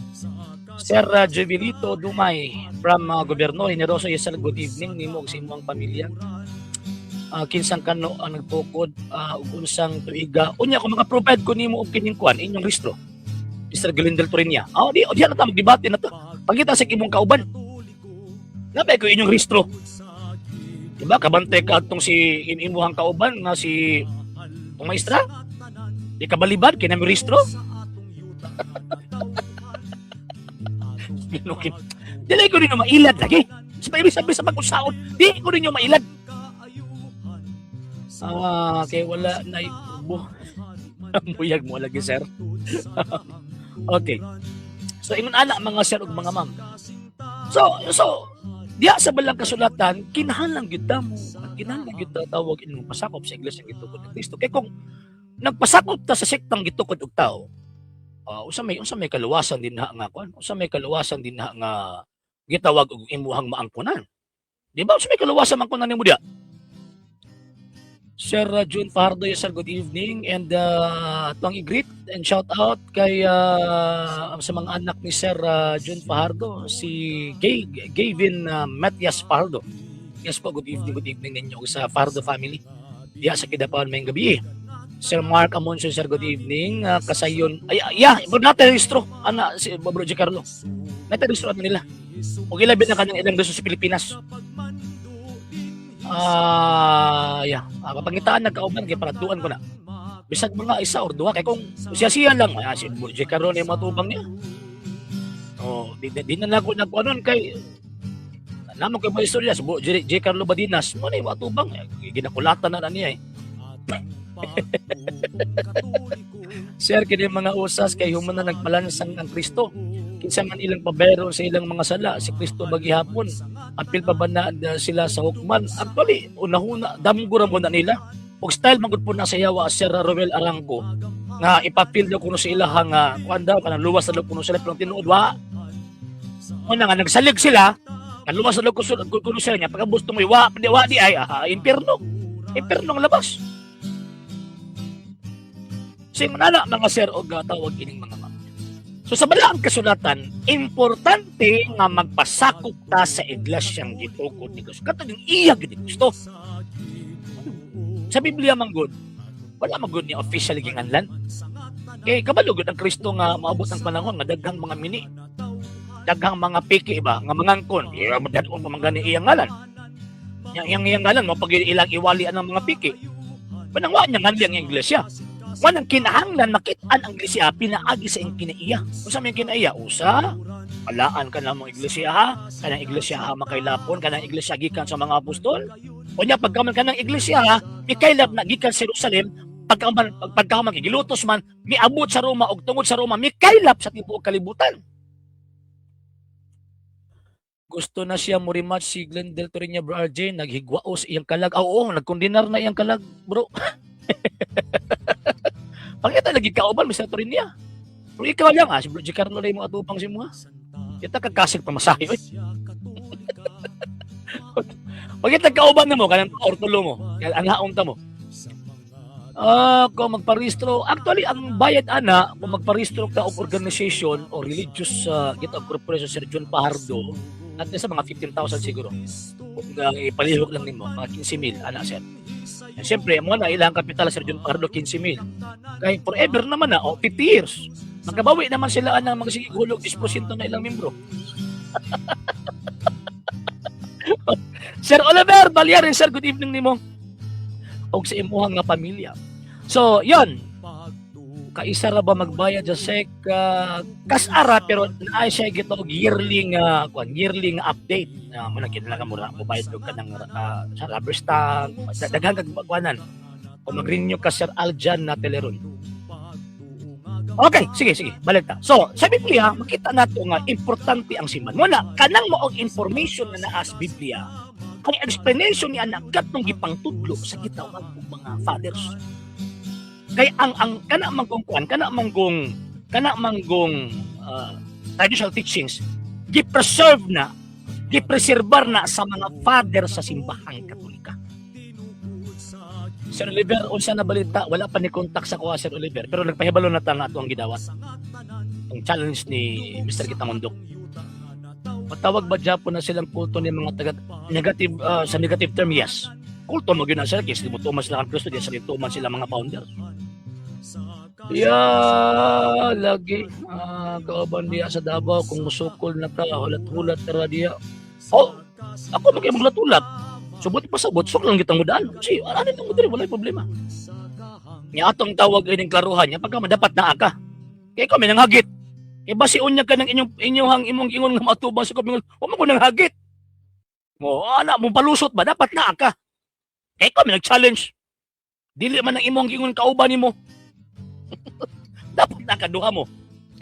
Sir Jubilito Dumay from Gobyerno Generoso, yes sir, good evening nimo ug sa imong pamilya. Kinsang kano ang nagtukod ug unsang tuiga? Unya kung maka-provide ko nimo og kining kuan inyong rehistro. Mr. Galindel Torenia. Ah, di o di na ta magdebate na to. Pangita sa imong kauban. Nabay ko inyong rehistro. Diba? Kabantay ka atong si imuhang kauban nga si tong maestra. Di ka balibad kay nami rehistro. Ginukin. Dili ko ninyo mailad lagi. Sa ibig sabi sa pag-usaon, di ko ninyo mailad. Ah, kay wala na ubo. Muyag mo lagi, sir. Okay. So ingon ana mga sir ug mga ma'am. So diya sa balang kasulatan kinahanglan gyud ta mo at kinahanglan gyud ta tawag inyong pasakop sa iglesia gitukod ni Kristo. Kay kung nagpasakop ta sa sektang gitukod og tao, unsa may kaluwasan din ha nga kuan? Unsa may kaluwasan din ha nga gitawag og imuhang maangkonan? Di ba? Sa may kaluwasan man ko na nimo diya. Sir June Pardo, yes sir, good evening. And atong i-greet and shout out kay sa mga anak ni Sir June Fajardo, si Gavin Matias Fajardo. Yes po, good evening ninyo sa Fajardo family. Diya sa Kidapawan maayong gabi. Sir Mark Amoncio, sir, good evening. Kasayon, ay, yeah, bro, natin rehistro. Ana, si Bro G. Carlo. Natin rehistro ano nila. O ilabi na kanyang ilang gusto sa Pilipinas. Ah, yeah. Papangitaan nagkauban kay paratuan ko na. Bisag mga isa or duha kay kung siya-siya lang, si Bro G. Carlo na yung matubang niya. Oh, di na nako nagkuanon kay namo kay mga istorya si Bro J. J. Carlo Badinas, mo na yung matubang eh. Ginakulatan na niya eh. Sir, kini mga usas kay human na nagpalansang ang Kristo. Kinsa man ilang pabayro sa ilang mga sala, si Kristo bagihapon. Apil pa ba na sila sa hukman? Actually, unahuna, damgo ra mo na nila. Og style man gud po na sa yawa Sir Roel Arango nga ipapil daw kuno sa ilahang kuan daw kanang luwas na daw kuno sila, pero tinuod wa. Una nga nagsalig sila, nga luwas na daw kuno sila niya pagka mo wa di wa di ay impierno. Impierno ang labas. Sing nana mga sir og tawag ining mga ma'am. So sa balaang kasulatan, importante nga magpasakop ta sa iglesyang gitukod ni Kristo. Katong iya gid ni Kristo. Sa Biblia man gud, wala man gud ni officially ginganlan. Kay kabalo gud ang Kristo nga maabot ang panahon nga daghang mga mini, daghang mga piki ba nga mangangkon, iya madadon pa man gani iyang ngalan. Yang iyang iyang ngalan mo pag ilang iwali ang mga piki. Manang wa niya nganli ang iglesia. Wanang kinahanglan makit-an ang iglesia pinaagi sa iyang kinaiya. Unsa may kinaiya? Usa, palaan ka na mong iglesia ha, kanang iglesia ha makailapon, kanang iglesia gikan sa mga apostol. Unya pagkaman kanang iglesia ha, mikaylap na gikan sa Jerusalem, pagkaman gilutos man, miabot sa Roma og tungod sa Roma mikaylap sa tibuok kalibutan. Gusto na siya mo rematch si Glendale Torreña, bro RJ, naghigwaos iyang kalag. Ah, oo, nagkondinar na iyang kalag, bro. Pangita lagi kauban Mr. Torreña. Pero ikaw lang ah, si Bro G. Carlo lang mo atupang si mo. Kita kagkasig pamasahe oy. Pagita kauban na mo kanang ortulo mo, kaya ang haon ta mo. Kung magparehistro, actually ang bayad ana kung magparehistro ka og organization o religious kita corporation, Sir John Pajardo, at sa mga 15,000 siguro. Kung ipalihok lang nimo, mga 15,000 ana sir. And siyempre, mo na ilang kapital Sir John Pajardo 15,000. Kay forever naman na, o 50 years. Magkabawi naman sila anang magsigig hulog 10% na ilang membro. Sir Oliver Balyarin, sir, good evening nimo. Og sa imuhang nga pamilya. So, yon. Kaisa ra ba magbayad sa SEC? Kasara pero naay siya gitawag yearly nga kuan, yearly nga update. Mo na kinahanglan mo ra mobayad og kanang sa rubber stamp, daghan kag kuanan. Kung mag-renew ka Sir Aljan na Teleron. Okay, sige, sige, balik ta. So, sa Biblia, makita nato nga importante ang simbahan. Muna, kanang maong information na naa sa Biblia, ang explanation ni anak katong gipangtudlo sa gitawag og mga fathers. Kay ang kana man kung kuan, kana man kung traditional teachings gi-preserve na, gipreserbar na sa mga father sa simbahang Katolika. Sir Oliver, unsa na balita? Wala pa ni contact sa kuha Sir Oliver, pero nagpahibalo na ta nga ato ang gidawat. Ang challenge ni Mr. Kitamundok. Patawag ba Japon na silang kulto ni mga taga negative sa negative term? Yes. Kulto mo gyud na sila kay tuman sila kang Kristo, di sa tuman sila mga founder. Ya, lagi kauban diya sa Davao kung musukol na ka, hulat-hulat ra diya. Oh, ako magay maglat-ulat. Subot pa sabot, sok lang kitang mudaan. Si, ano nang mo diri, walay problema. Nya atong tawag ining klaruhan niya pagka dapat naa ka. Kay ikaw may nanghagit. Kay basi unya ka ng inyong inyong imong ingon nga matubang sa kubingon, wa man ko nanghagit. Mo ana mo palusot ba dapat naa ka. Kay ikaw may nag-challenge. Dili man ang imong ingon kauban nimo. Dapat nakaduha mo.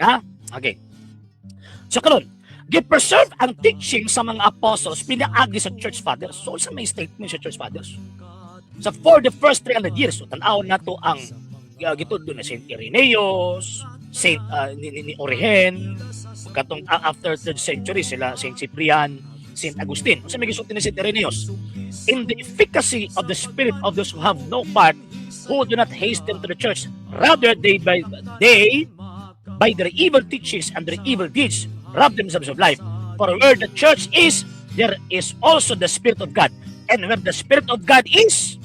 Ha? Okay. So karon, gi-preserve ang teaching sa mga apostles pinaagi sa church fathers. So sa may statement sa church fathers. So for the first 300 years, so tan-awon nato ang gitudlo na Saint Irenaeus, Saint ni Origen, katong after third century sila Saint Cyprian. St. Augustine. Unsa may gisulti ni St. Irenaeus? "In the efficacy of the spirit of those who have no part, who do not hasten to the church, rather they by their evil teachings and their evil deeds rob themselves of life. For where the church is, there is also the Spirit of God. And where the Spirit of God is,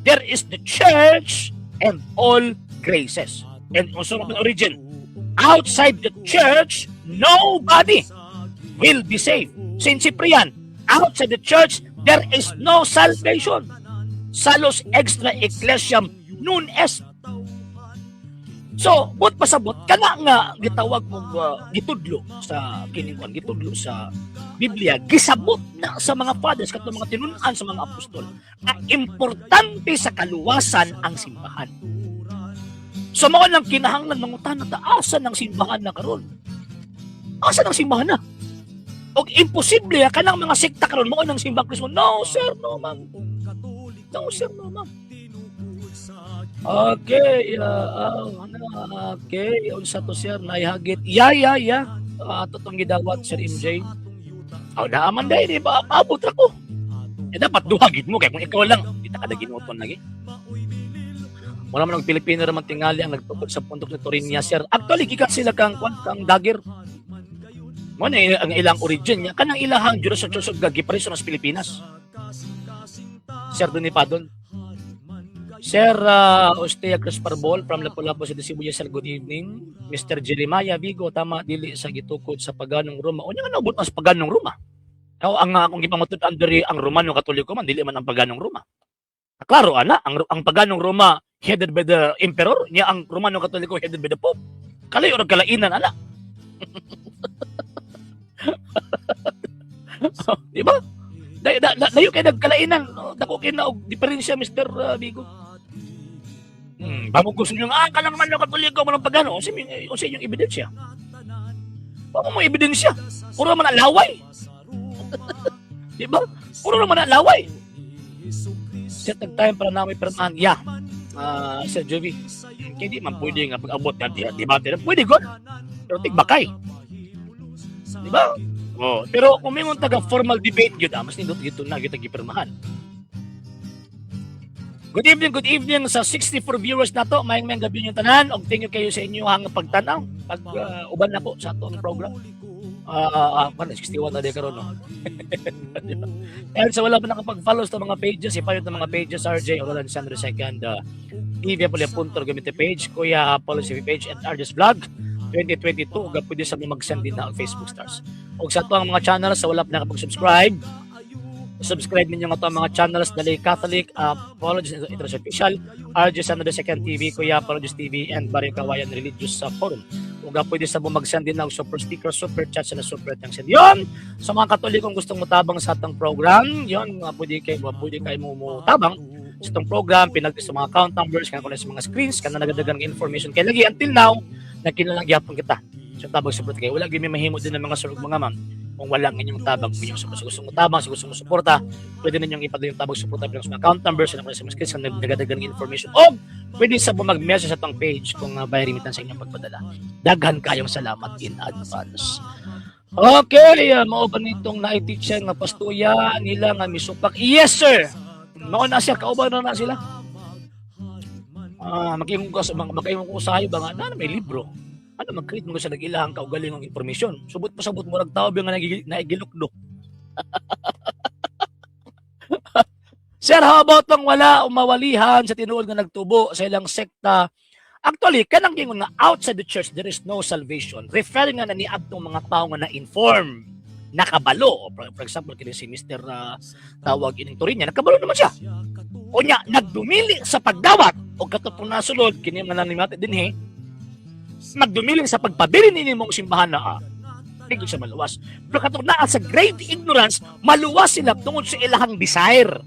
there is the church and all graces." And also ng Origen, "Outside the church, nobody will be saved." Saint Cyprian, "Outside the church, there is no salvation. Salus extra ecclesiam non est." So, buot pasabot, kana nga gitawag mong gitudlo sa kining kuan, gitudlo sa Biblia, gisabot na sa mga fathers, katong mga tinun-an sa mga apostol, nga importante sa kaluwasan ang simbahan. So mao lang kinahanglan mangutana ta, asa ng simbahan na karon? Asa ng simbahan na? Og imposible ah, kanang mga sekta karon mao ng simbang Kristo. No, sir, no, ma'am. No, sir, no, ma'am. Okay, ano, okay, unsa to, sir, naihagit. Yeah. Ato tong gidawat, Sir MJ. Oh, naaman dahil, di ba? Paabot ra ko. Eh, dapat duha gid mo kay kung ikaw lang, di ta kada ginuton lagi. Wala man og Pilipino raman tingali ang nagtukod sa pundok ni Torinia, sir. Actually, gikan sila kang kwan, kang Dagger. Mo na ang ilang origin niya. Kanang ilahang Jerusalem Church of God gipareso sa Pilipinas. Sir Donipadon. Sir Ostea Cruz Parbol from Lapu-Lapu City, Cebu, yes, sir, good evening. Mr. Jeremiah Vigo, tama dili sa gitukod sa paganong Roma. Unya nga naubot ang sa paganong Roma. Ako ang akong gipamatud-an diri ang Romano Katoliko man, dili man ang paganong Roma. Ah, klaro ana, ang paganong Roma headed by the emperor, niya ang Romano Katoliko headed by the Pope. Kalayo ra kalainan ana. Di ba? Dayo kay nagkalainan, no? Dako kay na og diferensya, Mr. Vigo. Bamo gusto niyo nga ah, kanang man Katoliko man ang pagano, unsa inyong ebidensya? Wa mo ebidensya. Puro man ang laway. Di ba? Puro naman ang laway. Set nag time para namin pirmahan. Yeah. Sir Jovi. Kaya di man pwede nga pag-abot nga di, di ba? Pwede god. Pero tigbakay. Di ba? Oh, pero kung may taga formal debate gyud, ah, mas nindot gyud na gyud gipirmahan. Good evening sa 64 viewers nato. Maayong maayong gabi yung tanan. Og thank you kayo sa inyong pagtanaw. Pag uban na po sa atong program. Ah, uh, 61 na di karon, no. And sa wala pa nakapag-follow sa mga pages, i-follow ng mga pages, RJ Roland Sandro II, TV Apollo Gamite page, Kuya Apollo CV page, and RJ's Vlog 2022, ug pwede sa mga mag-send din na ang Facebook stars. Ug sa ato ang mga channels, sa wala pa nakapag-subscribe, subscribe ninyo nga ato ang mga channels, Dali Catholic, Apologist International Official, RJ Sandro II TV, Kuya Apologist TV, and Barrio Kawayan Religious Forum. Ug pwede sa mo mag-send din ng super sticker, super chat, na super thanks. And yun, sa mga Katolikong gustong mutabang sa atong program, yun, pwede kayo mo mutabang sa itong program, pinag sa mga account numbers, kana sa mga screens, kana nagadagan ng information. Kaya lagi, until now, nagkinalang gyapon kita. So tabang support kayo. Wala gyud may mahimo din ng mga sir ug mga ma'am kung wala ang inyong tabang, inyong support. So, gusto mo tabang, so gusto mo suporta, pwede ninyong ipadala yung tabang suporta bilang sa mga account numbers, sa mga screens, na nagadagan ng information. O pwede sa mo mag-message sa atong page kung by remittance sa inyong pagpadala. Daghan kayong salamat in advance. Okay, mao ba nitong naiteacher nga pastuya nila nga misupak? Yes, sir. Mao na siya, kauban na na sila. Ah, makaingon ko usahay ba nga na may libro. Ano mag-create mo sa nag-ilahang kaugalingong impormasyon. Subot pa sabot murag tao ba nga naigilukdo. Sir, how about bang wala umawalihan sa tinuod nga nagtubo sa ilang sekta? Actually, kanang gingon nga outside the church there is no salvation. Referring nga na ni adtong mga tao nga na-inform, nakabalo. For example, kini si Mr. Tawag ining Torinya, nakabalo naman siya. Unya, nagdumili sa pagdawat o katong nasulod kini man nanimati dinhi, nagdumili sa pagpabilin nini mong simbahan na di siya maluwas. Pero katong naa sa grave ignorance, maluwas sila tungod sa ilahang desire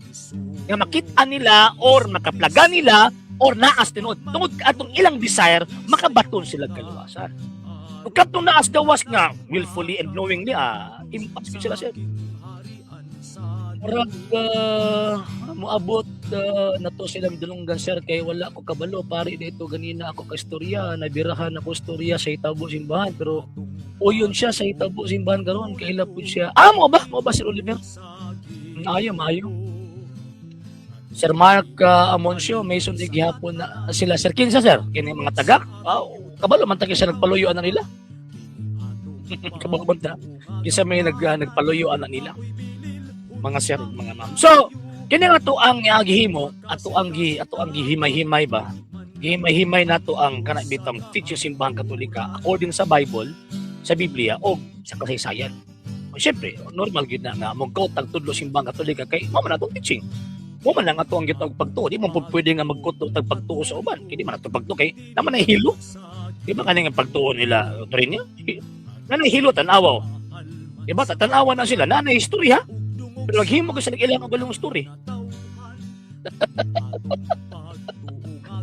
nga makita nila or makaplaga nila or naas tinuod. Tungod atong ilang desire, makabaton sila kaluwasan. Ug katong naas gawas nga willfully and knowingly, impas gyud sila, sir. Murag moabot na to silang dulunggan, sir, kay wala ko kabalo pare dito ganina ako ka istorya, nabirahan ako istorya sa itabo simbahan, pero Uyon siya sa hitabo simbahan karon, kaila pud siya. Ah, mo ba? Mo ba, Sir Oliver? Maayo, maayo. Sir Mark Amoncio, may sundi gihapon na sila. Sir, kinsa, sir? Kini mga tagak? Ah, kabalo man ta siya nagpaluyo ana nila. Kabalo man ta. Kinsa may nagpaluyo ana nila. Mga sir, mga ma'am. So, kini nga to ang gihimo, ato ang gihimay-himay ba? Gihimay-himay nato ang kana bitang teaching Simbahang Katolika according sa Bible, sa Biblia o sa kasaysayan. O syempre, normal gyud na nga mo tag tudlo Simbahang Katolika kay mao man atong teaching. Mo man lang ato ang gitawag pagtuo. Di man pud pwede nga magkuto tag pagtuo sa uban. Kay di man ato pagtuo kay naman ay hilo. Di ba kaning ang pagtuo nila Torino? Nanay hilo tan-awa. Oh. Di ba tan-awa na sila, nanay istorya. Pero maghimo ko sa ilang ang story.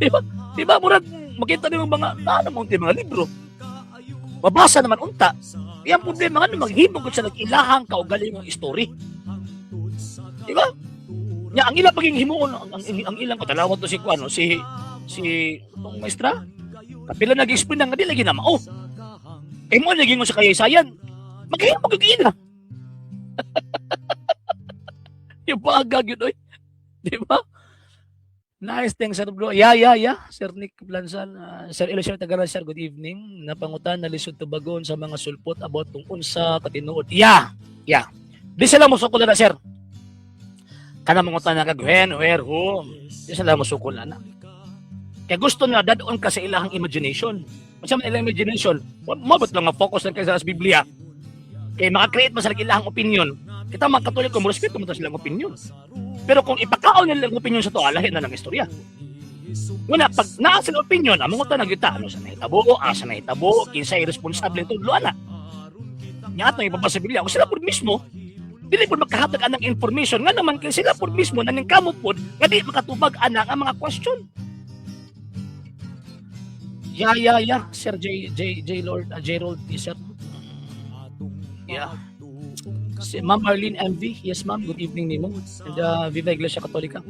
Di ba? Di ba murag makita nimo mga naano mo mga libro. Mabasa naman unta. Iyang problema nga maghimo ko sa nag-ilahang kaugalingong story. Di ba? Nya ang ilang paging himuon ang ilang katalawan to si kuano si si tong maestra. Kapila nag-explain na nga di lagi na mao. Kay mo naging sa kayaysayan. Maghimo gyud ila. Yung baga gyud oy. Di ba? Nice thing, Sir Bro. Yeah. Sir Nick Blansan. Sir Eliseo Tagaran, sir, good evening. Napangutan na lisod tubagon sa mga sulpot about tung unsa katinuod. Yeah. Di sila mosukol na, sir. Kana mangutan na kag when, where, who. Di sila mosukol na. Kaya gusto na dadon ka sa ilahang imagination. Unsa man ilang imagination, mabot lang nga focus lang kay sa Biblia. Kay maka-create man sa ilahang opinion. Kita mga Katoliko, mo respeto mo ta silang opinion. Pero kung ipakaon nila ang opinion sa to, lahi na lang istorya. Wala, pag naa sila opinion, among utan nagyuta, ano sa nahitabo, asa nahitabo, kinsay responsable tudlo ana. Nya atong ipabasa sa Biblia, kung sila pud mismo, dili pud makahatag anang information nga naman kay sila pud mismo naningkamot pud nga di makatubag ana ang mga question. Yeah. Sir J J J Lord, J Rold, sir. Yeah. Si Ma'am Arlene MV, yes ma'am, good evening nimo. And Viva Iglesia Katolika.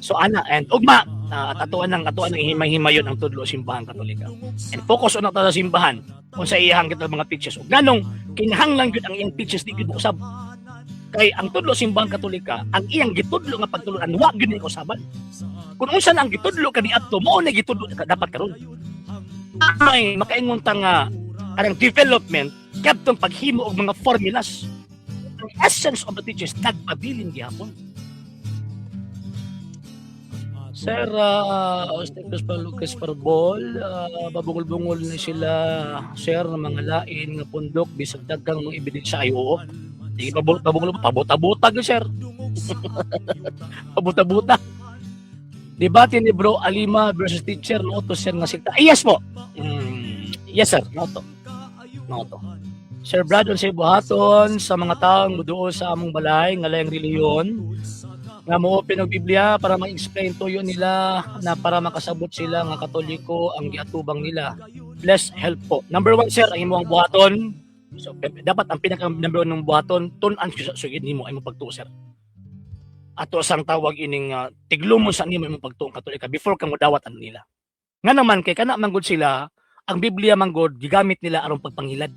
So ana and ugma at atuan ng himay-himayon ang tudlo Simbahan Katolika. And focus on ta sa simbahan kung sa iyang kita mga teachers. Ug nganong kinahanglan gyud ang iyang teachers di gyud usab. Kay ang tudlo Simbahan Katolika, ang iyang gitudlo nga pagtulunan wa gyud ni kausaban. Kung unsa na ang gitudlo kaniadto, mao na gitudlo dapat karon. Ay makaingon ta nga kanang development kadtong paghimo og mga formulas. Ang essence of the teachers nagpabilin gihapon. Sir, Austin Christopher Lucas Parbol, babungol-bungol ni sila, sir, ng mga lain nga pundok, bisag daghang mga ebidensya ay oo. Di pabungol, pabuta-buta gyud, sir. Pabuta-buta. Debate ni Bro Alima versus teacher no to sir nga sikta. Ay, yes po. Yes sir, no to. No to. Sir Brad, unsay buhaton sa mga taong muduol sa among balay nga laing relihiyon nga mo open og Biblia para ma-explain tuyo nila na para makasabot sila nga Katoliko ang giatubang nila? Bless, help po. Number one, sir, ang imong buhaton. So, dapat ang pinaka number one ng buhaton, tun-an sa sugid nimo ay imong pagtuo, sir. Ato sang tawag ining tiglumon sa nimo imong pagtuong Katolika before ka modawat ano nila. Nga naman kay kana man gud sila, ang Biblia man gud gigamit nila aron pagpangilad.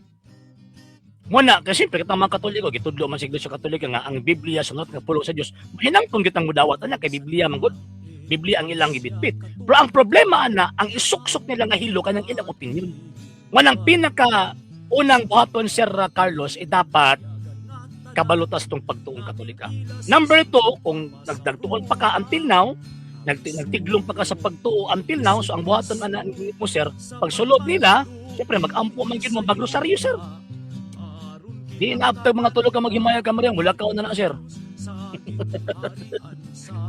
Muna, kasi siyempre, kitang mga Katoliko, gitudlo man sa Iglesia Katolika nga ang Biblia sunod nga pulong sa Dios. Hinangtong kitang mudawat ana kay Biblia man gud. Biblia ang ilang gibitbit. Pero ang problema ana, ang isuksok nila nga hilo kanang ilang opinion. Wanang pinaka unang buhaton, Sir Carlos, ay dapat kabalutas tong pagtuong Katolika. Number two, kung nagdagtuon pa ka until now, nagtiglong pa ka sa pagtuo until now, so ang buhaton ana mo, sir, pagsulod nila, siyempre mag-ampo man gyud mo, magrosaryo, sir. Di na after mga 3 ka maghimaya ka Maria, wala ka na na, sir.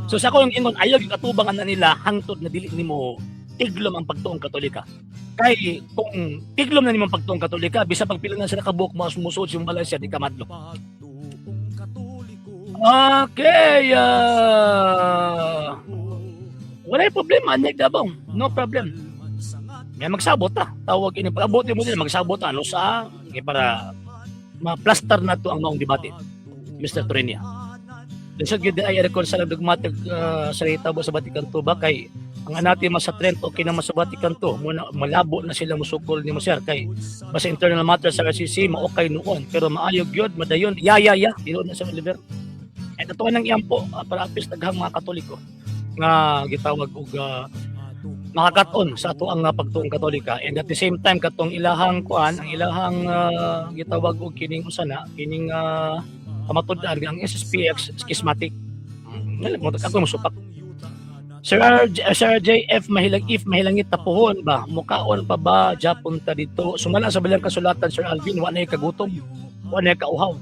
So sa akong ingon, ayaw yung atubang ana nila hangtod na dili nimo tiglom ang pagtuong Katolika. Kay kung tiglom na nimo ang pagtuong Katolika, bisa pagpila na sila kabuok mas musuod yung balay siya, di ka madlok. Okay, wala yung problema, Nick Dabong. No problem. May magsabot ta. Tawag ini pag-abot mo nila magsabot ta ano sa okay, para ma-plaster na to ang maong debate. Mr. Torenia. Lisod gyud ay reconcile ang dogmatic sa hitabo sa Vatican II ba kay Ang anathema sa Trent, okay naman sa Vatican II. Muna, malabo na sila musukol nimo, sir, kay basta internal matter sa RCC maokay noon pero maayo gyud madayon. Ya, tinuod na sa Oliver. And ato nang iampo para apis daghang mga Katoliko nga gitawag og makakat-on sa ato ang pagtuong Katolika, and at the same time katong ilahang kuan, ang ilahang gitawag og kining usa na kining kamatud-an nga ang SSPX schismatic. Mo ako musupak. Sir R, Sir JF Mahilang, if mahilangit tapuhon ba, mukaon pa ba Japon ta dito? Sumala sa Balang Kasulatan, Sir Alvin, wa na kagutom, wa na kauhaw.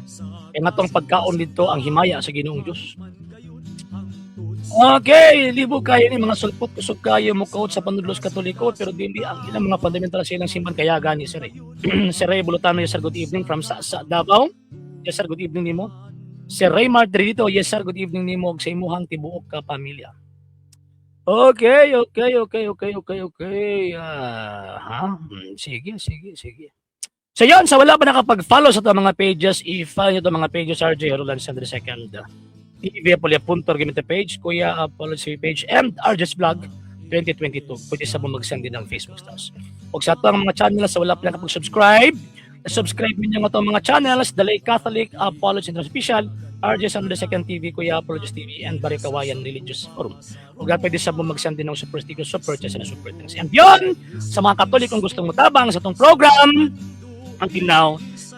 E nga tong pagkaon dito ang himaya sa Ginoong Dios. Okay, libo kayo ni mga sulpot, kusog kayo mukaot sa panudlos Katoliko, pero dili ang ilang mga fundamental sa ilang simbahan kaya gani, sir. Eh. Sir Ray Bulutano, yes sir, good evening from sa Davao. Yes sir, good evening nimo. Sir Raymar dito, yes sir, good evening nimo ug sa imuhang tibuok ka pamilya. Okay. Ah, ha? Sige, sige, sige. So yun, sa wala pa nakapag-follow sa itong mga pages, i-follow nyo itong mga pages: RJ Roland Sandre II, TV Apolia Puntor Gamita page, Kuya Apology page, and RJ's Vlog 2022. Pwede sa mo mag-send din ng Facebook stars. O sa itong mga channels, sa wala pa nakapag-subscribe, subscribe ninyo ang itong mga channels: The Lay Catholic Apology and Official, RJ Sandre II TV, Kuya Apologies TV, and Barikawayan Religious Forum. O pwede sa mo mag-send din ng super sticker, super chat, and super thanks. And yun, sa mga Katolikong gustong mutabang sa itong program, until now,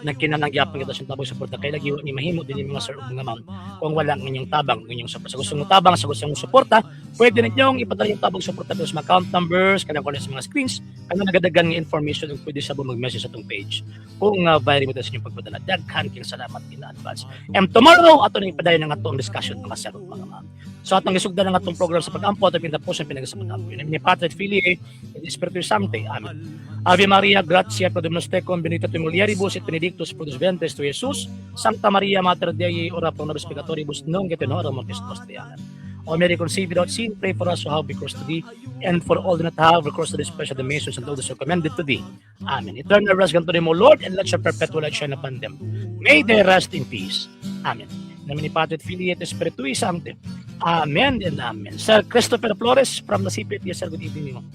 nagkinanangyapon kita sa tabang suporta kay lagi ni mahimo din yung mga sir ug mga ma'am kung wala ang inyong tabang, ang inyong suporta. Sa gustong tabang, sa gustong suporta, pwede ninyong ipadala yung tabang suporta sa mga account numbers kanang kuno sa mga screens kanang nagadagan nga information ug pwede sa mag-message sa atong page kung viral mo sa inyong pagpadala. Daghan kayong salamat in advance. And tomorrow ato ning ipadayon ang atong discussion, mga sir ug mga ma'am. So atong gisugdan ang atong program sa pag-ampo at pinatapos ang pinag sa pag-ampo. In ni Patris Filii et Spiritus Sancti. Amen. Ave Maria, gratia pro Dominus tecum, benedicta tu in mulieribus et benedictus fructus ventris tui, Jesus. Sancta Maria, Mater Dei, ora pro nobis peccatoribus, nunc et in hora mortis nostrae. Amen. O Mary, conceived without sin, pray for us who have recourse to thee, and for all do not have recourse to thee, especially the masons and all those who commended to thee. Amen. Eternal rest grant to them, O Lord, and let your perpetual light shine upon them. May they rest in peace. Amen. In nomine Patris et Filii et Spiritui Sancti. Amen and Amen. Sir Christopher Flores from Nasipit, yes sir, good evening nimo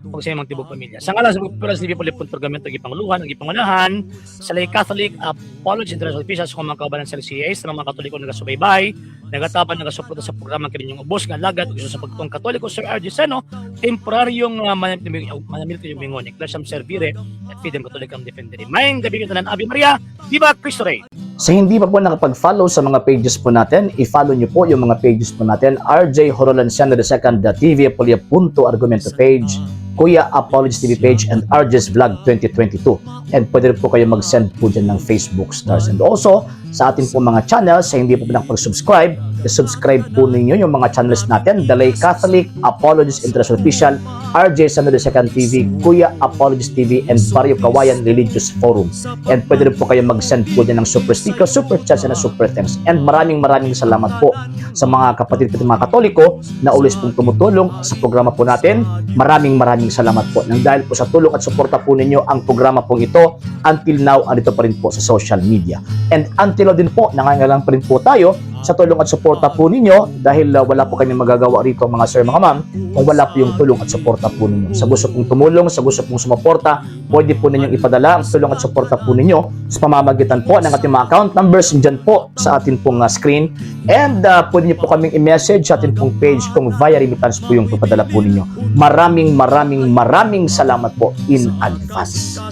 ug sa imong tibok pamilya. Sa ngalan sa Pulas TV Pulipon Pergamento, gipanguluhan, ang gipangunahan sa Lay Catholic Apology International Officials kung mga kaubanan sa LCA, sa mga Katoliko nagasubaybay, nagataban, nagasuporta sa programa kaninyong ubos nga alagad ug sa pagtuong Katoliko, Sir RG Seno, temporaryong manamilito yung mingon, Ecclesiam Servire et Fidem Catholicam Defendere. Maayong gabii tanan. Ave Maria, Viva Cristo Rey! Sa hindi pa po nakapag-follow sa mga pages po natin, i-follow nyo po yung mga pages po natin: RJ Horolanciano II, TV Apolia Punto Argumento page, Kuya Apologies TV page, and RJ's Vlog 2022. And pwede rin po kayo mag-send po dyan ng Facebook stars. And also, sa atin po mga channels, sa hindi po nakapag-subscribe, i-subscribe po ninyo yung mga channels natin: The Lay Catholic Apologies International Official, RJ Sano II TV, Kuya Apologies TV, and Barrio Kawayan Religious Forum. And pwede rin po kayo mag-send po dyan ng super sticker, super chats, and super thanks. And maraming maraming salamat po sa mga kapatid ko mga Katoliko na always pong tumutulong sa programa po natin. Maraming maraming salamat po. Nang dahil po sa tulong at suporta po ninyo, ang programa pong ito until now andito pa rin po sa social media. And until now din po, nangangailangan pa rin po tayo sa tulong at suporta po ninyo dahil wala po kami magagawa rito, mga sir, mga ma'am, kung wala po yung tulong at suporta po ninyo. Sa gusto pong tumulong, sa gusto pong sumuporta, pwede po ninyong ipadala ang tulong at suporta po ninyo sa pamamagitan po ng ating mga account numbers dyan po sa atin pong screen. And pwede niyo po kaming i-message sa atin pong page kung via remittance po yung papadala po ninyo. Maraming maraming maraming salamat po in advance.